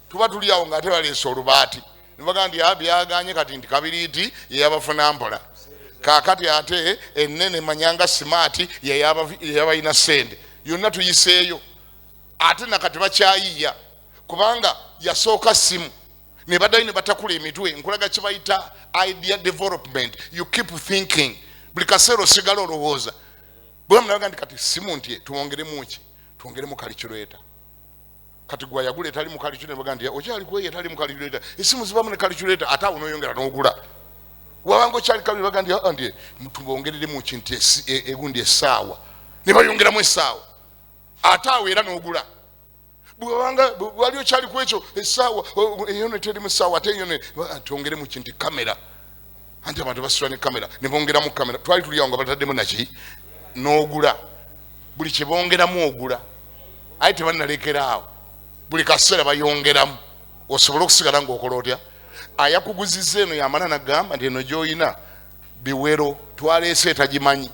tuba tuli awo ng'ate baleese olubaati ne bagamba nti byaganye kati nti kabiriiti ye y'abafuna mpola, kaakati ate ennene manyanga simaati ye y'abalina ssente. Yonna tuyiseeyo, ate nakati bakyayiya kubanga yasooka simu ne baddayo ne batakula emitwe. Nkulaga kye bayita idea development, you keep thinking, buli kaseera osigala olowooza. Bwe mulaga nti kati simu nti tuwongeremu ki, twongeremu calculator. Kati gwe ayagula etali mu calculator ne bagamba nti okyali kweyo etali mu calculator, essimu zibamu ne calculator, ate awo n'oyongera n'ogula. Wabanga okyali calculator bagamba nti tubongereremu ki nti egundi essaawa, ne bayongeramu essaawa, ate awo era n'ogula. Bwebanga wali okyali ku ekyo essaawa eyo ne teri mu ssaawa, ate eyo ne twongeremu ki nti kamera, anti abantu basula ne kamera ne bongeramu kamera. Twali tuli awo nga bataddemu naki n'ogula, buli kye bongeramu ogula, aye tebannalekera awo, buli kaseera bayongeramu osobole okusigala ng'okola otya. Ayakuguzizza eno yamala n'agamba nti eno gy'olina biwero twaleese etagimanyi,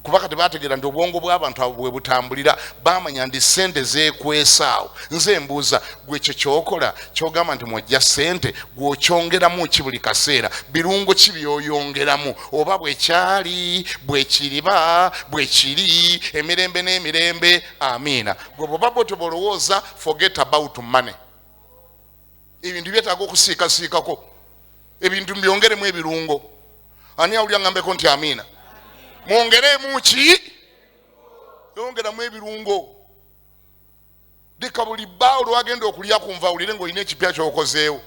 kuba kati bategeera nti obwongo bw'abantu abo bwe butambulira, baamanya nti ssente zeekwesa awo. Nze mbuuza gwe ekyo ky'okola ky'ogamba nti mwojja ssente, gw'okyongeramu ki buli kaseera? Birungo ki by'oyongeramu? Oba bwe kyali, bwe kiriba, bwe kiri emirembe n'emirembe. Amiina. Gwe bw'oba bw'otyo bw'olowooza, forget about money. Ebintu byetaaga okusiikasiikako, ebintu mbyongeremu ebirungo. Ani awulira ngambeko nti amiina? Mwongeremu ki? Yongeramu ebirungo. Leka buli bbaawo lwagenda okulya ku nva awulire ng'olina ekipya ky'okozeewo.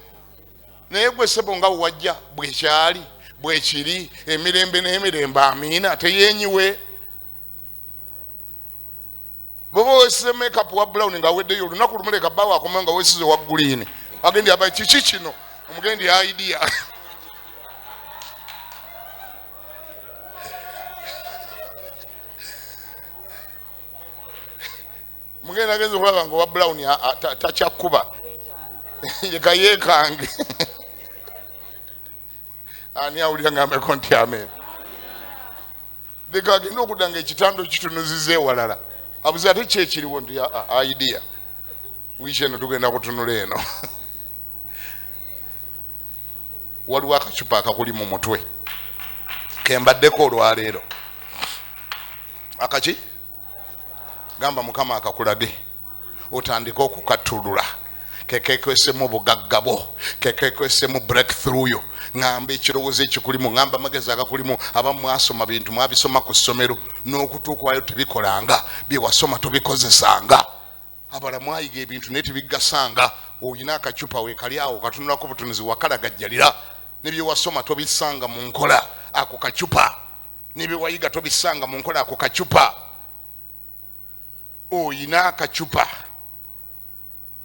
Naye gwe ssebo nga wajja bwe kyali, bwe kiri emirembe n'emirembe. Amiina. Teyeenyiwe. Bw'oba weesize makeup wa brown ng'aweddeyo olunaku lumu, leka bbaawo akome nga weesize wa green, agendi aba kiki kino, omugendi idea. Mugenda agenza okulaba nga owa brown takyakkuba, leka yeekange. Ani awulira ngambeko nti amen? Leka agende okudda nga ekitanda okitunuziza ewalala, abuze ate ki ekiriwo nti idea wiiki eno tugenda kutunula eno. Waliwo akacupa akakuli mu mutwe kembaddeko olwaleero. Akaki gamba Mukama akakulage otandike okukattulula, kekekwesemu obugagga bwo, kekekwesemu breakthrough yo. Ŋŋamba ekirowoozo ekikulimu, ŋŋamba amagezi agakulimu. Abamu mwasoma bintu, mwabisoma ku ssomero n'okutuukayo tebikolanga, bye wasoma tobikozesanga. Abala mwayiga ebintu naye tebigasanga. Olina akacupa weekali awo katunulako butunuzi, wakalagajjalira, ne bye wasoma tobisanga mu nkola ako kacupa, ne bye wayiga tobisanga mu nkola ako kacupa. Oyina akacupa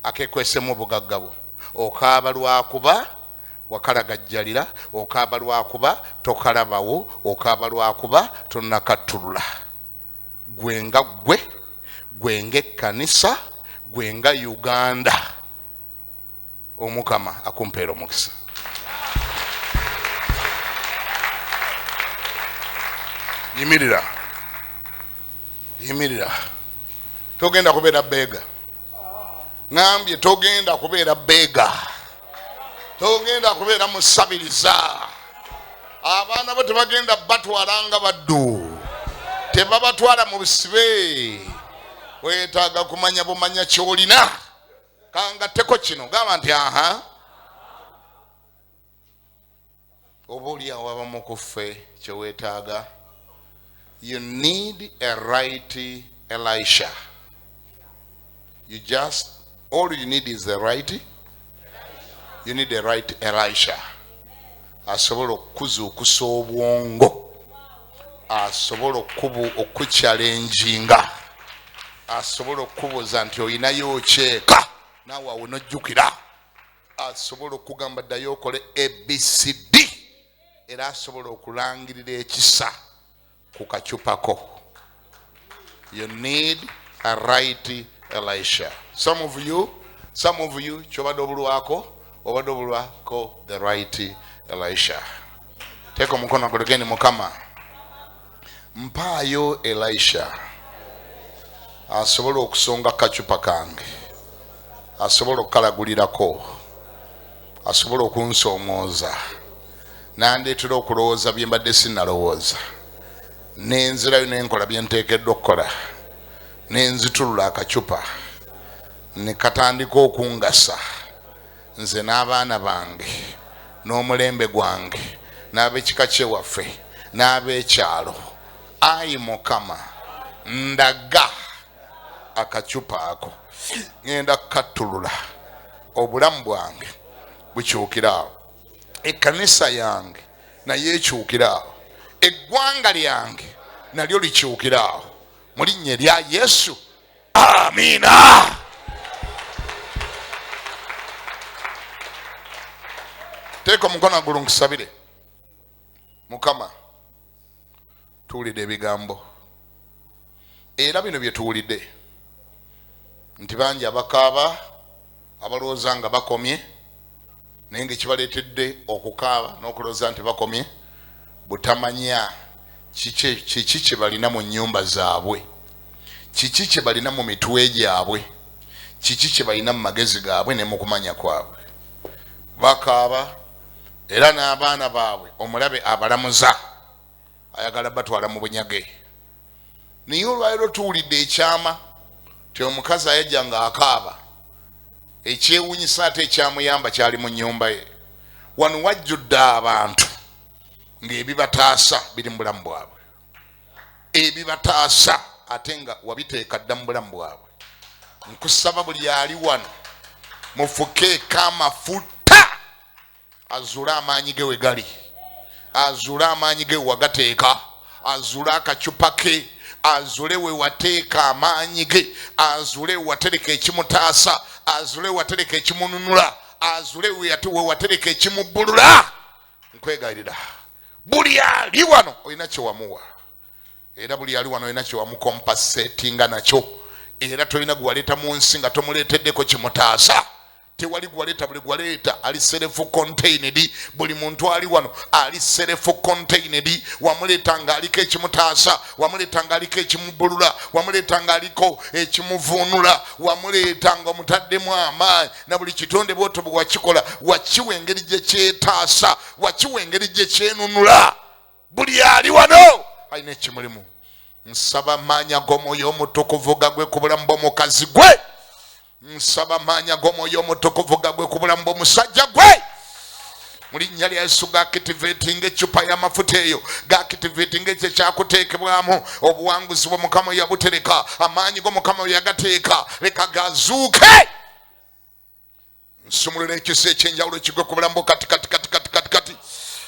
akekwesemu obugagga bwo, okaaba lwakuba wakalagajjalira, okaaba lwakuba tokalabawo, okaaba lwakuba tonnakattulula. Gwe nga ggwe, gwe ng'ekkanisa, gwe nga Uganda, Omukama akumpeera omukisa. Yimirira, yimirira, togenda kubeera beega. Ŋambye togenda kubeera beega, togenda kubeera musabiriza. Abaana bo tebagenda batwala nga baddu, tebabatwala mu busibe. Weetaaga kumanya bumanya ky'olina. Kangatteko kino, gamba nti aha, oba oli awo abamu ku ffe kye weetaaga, you need a right Elisha. You just, all you need is the right, you need a right Elisha asobola okukuzuukusa obwongo, asobola okukyalenjinga, asobola okukubuuza nti olinayo okyeka naawe awo nojjukira, asobola okugamba ddayo okole ABCD, era asobola okulangirira ekisa ku kacupako. You need a right Elisha. Some of you, some of you kyobadde obulwako, obadde obulwako the right Elisha. Teeka omukono gulugeni, Mukama mpaayo Elisha asobola okusonga kacupa kange, asobola okukalagulirako, asobola okunsoomooza nandeetera okulowooza bye mbadde sinnalowooza, nenzirayo nenkola bye nteekeddwa okukola, nenzitulula akacupa ne katandika okungasa nze n'abaana bange n'omulembe gwange n'ab'ekika kyewaffe n'ab'ekyalo. Ayi Mukama, ndaga akacupa ako, ŋŋenda kukattulula, obulamu bwange bukyukira awo, ekkanisa yange naye ekyukira awo, eggwanga lyange nalyo likyukira awo, mu linnya erya Yesu, amiina. Teeka omukono agulu nkusabire. Mukama, tuwulidde ebigambo, era bino bye tuwulidde nti bangi abakaaba abalowooza nga bakomye, naye nga ekibaleetedde okukaaba n'okulowooza nti bakomye butamanya kiki kye balina mu nnyumba zaabwe, kiki kye balina mu mitwe gyabwe, kiki kye balina mu magezi gaabwe ne mu kumanya kwabwe. Bakaaba era n'abaana baabwe omulabe abalamuza ayagala batwala mu bunyage. Naye olwaleero tuwulidde ekyama ti omukazi ayajja ng'akaaba, ekyewuunyisa ate ekyamuyamba kyali mu nnyumba ye. Wano wajjudde abantu ng'ebibataasa biri mu bulamu bwabwe, ebibataasa ate nga wabiteeka dda mu bulamu bwabwe. Nkusaba buli ali wano mufukeeko amafuta, azuule amaanyi ge we gali, azuule amaanyi ge wagateeka, azuule akacupa ke, azuule we wateeka amaanyi ge, azuule we watereka ekimutaasa, azuule we watereka ekimununula, azuule we watereka ekimubbulula. Nkwegayirira buli ali wano olina kye wamuwa, era buli ali wano olina kye wamukompasetinga nakyo, era tolina gwe waleeta mu nsi nga tomuleeteddeko kimutaasa. Tewali gwaleeta, buli gwaleeta ali self contained. Buli muntu ali wano ali self contained. Wamuleeta ng'aliko ekimutaasa, wamuleeta ng'aliko ekimubulula, wamuleeta ng'aliko ekimuvuunula, wamuleeta ng'omutaddemu amaanyi. Na buli kitonde bw'otyo bwe wakikola, wakiwa engeri gye kyetaasa, wakiwa engeri gye kyenunula. Buli ali wano alina ekimulimu. Nsaba maanyi ag'omwoyo omutukuvu gagwe ku bulamu bw'omukazi gwe. Nsaba maanyi ag'omwoyo omutukuvu gagwe ku bulamu bw'omusajja gwe. Mu linnya lya Yesu gaakitivatinga eccupa y'amafuta eyo, gaakitivatinga ekyo ekyakuteekebwamu. Obuwanguzi bwa Mukama yabutereka, amaanyi g'Omukama yagateeka, leka gazuuke. Nsumulula ekisa ekyenjawulo kigwe ku bulamu bwo kati kati kati kati kati kati.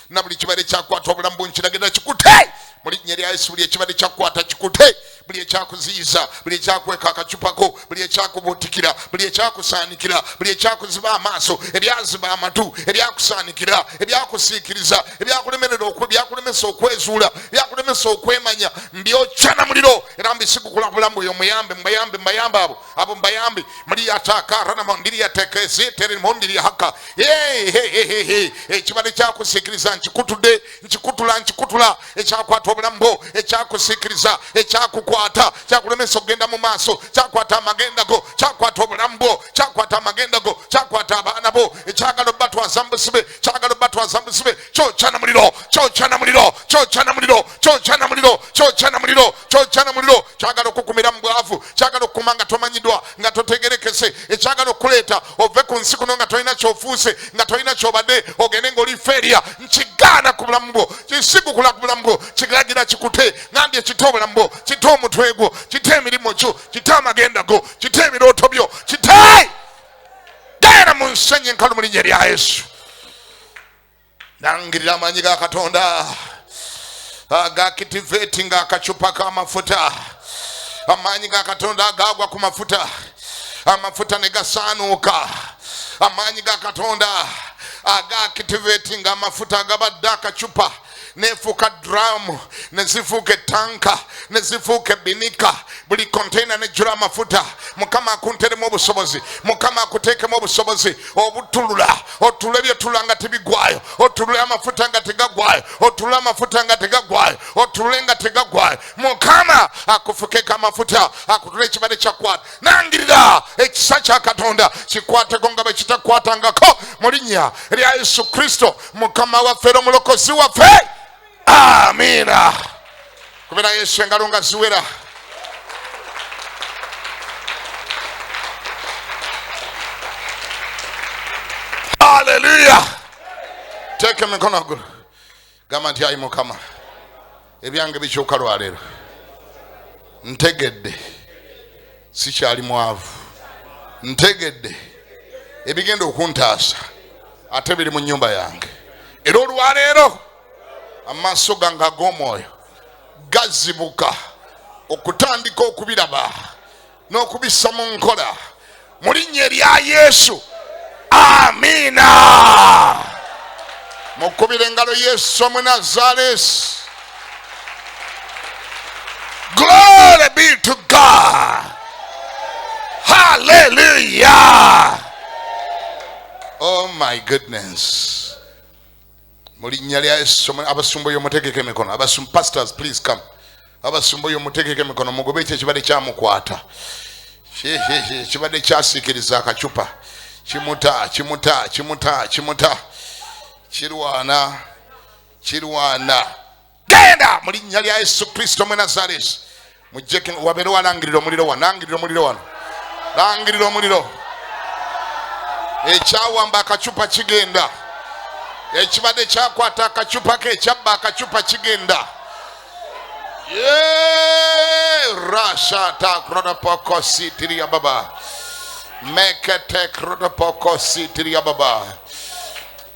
Na buli kibadde kyakwata obulamu bwo nkiragirira kikute. Mu linnya lya Yesu buli ekibadde kyakukwata kikute. Buli ekyakuziyiza, buli ekyakweka akacupako, buli ekyakubuutikira, buli ekyakusaanikira, buli ekyakuziba amaaso, ebyaziba amatu, ebyakusaanikira, ebyakusiikiriza, ebyakulemerera ebyakulemesa okwezuula, ebyakulemesa okwemanya, mbyokya na muliro era mbisigukula bulamu bwe. Muyambe, mbayambe, mbayambe abo, abo mbayambe. Muliyataka ranamondiriyateke ekibadde kyakusiikiriza nkikutudde, nkikutula, nkikutula. Ekyakwata obulamu bwo, ekyakusiikiriza, ekyakukwata, kyakulemesa okugenda mu maaso, kyakwata amagenda go, kyakwata obulamu bwo, kyakwata amagenda go, kyakwata abaana bo, ekyagala obatwaza mu busibe, kyagala obatwaza mu busibe, kyokya na muliro, kyokya na muliro, kyokya na muliro, kyokya na muliro, kyokya na muliro, kyokya na muliro. Kyagala okukumira mu bwavu, kyagala okukuma nga tomanyiddwa, nga totegerekese, ekyagala okuleeta ove ku nsi kuno nga tolina kyofuuse, nga tolina kyobadde, ogende ng'oli feeriya. Nkigaana ku bulamu bwo, kisigukula ku bulamu bwo, kigalagira kikute. Ngambye kite obulamu bwo, kite omutwe gwo, kite emirimu gyo, kite amagenda go, kite ebirooto byo, kite genda mu nsenyi enkalu mu linnya lya Yesu. Nangirira amaanyi ga Katonda agakitiveeti ng'akacupa k'amafuta. Amaanyi ga Katonda agagwa ku mafuta, amafuta ne gasaanuuka. Amaanyi ga Katonda agakitiveeti ng'amafuta agabadde akacupa nefuuka drum, ne zifuuka etanka, ne zifuuka ebinika, buli container nejjula amafuta. Mukama akunteremu obusobozi, Mukama akuteekemu obusobozi obutulula, otulule byotulula nga tebigwayo, otulule amafuta nga tegagwayo, otulule amafuta nga tegagwayo, otulule nga tegagwayo. Mukama akufukeko amafuta, akutule ekibadde kyakwata. Nangirira ekisa kya Katonda kikwateko nga bwe kitakwatangako mu linnya lya Yesu Kristo Mukama waffe era omulokozi waffe. Amiina. Kubera Yesu engalo nga ziwera. Haleluya. Teeka emikono waggulu, gamba nti ayi Mukama, ebyange bikyuka lwaleero. Ntegedde sikyali mwavu, ntegedde ebigenda okuntaasa ate biri mu nnyumba yange. Era olwaleero amaaso gange ag'omwoyo gazibuka okutandika okubiraba n'okubissa mu nkola mu linnya erya Yesu. Amiina. Mukubire engalo Yesu Omunazaalesi. Glory be to God. Hallelujah. Oh my goodness. Mu linnya lya Yesu, abasumba oyo mutegeke emikono. Abasumba, pastors, please come. Abasumba oyo mutegeke emikono, mugobe ekyo ekibadde kyamukwata, kibadde kyasiikiriza akacupa, kimuta, kimuta, kimuta, kimuta, kirwana, kirwana. Genda mu linnya lya Yesu Kristo omwe Nazaresi. Mujjeke wabeere walangirira omuliro wano, langirira omuliro wano, langirira omuliro. Ekyawamba akacupa kigenda, ekibadde kyakwata akacupa ke, ekyabba akacupa kigenda. Rashatakrodopokositiriababa meketekrodopokositiriababa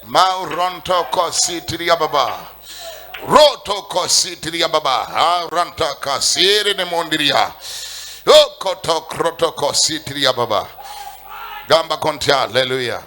maurontokositiriababa rotokositiriababa arantakasirinemondiria okotokrodokositiriababa. Gamba konti haleluya.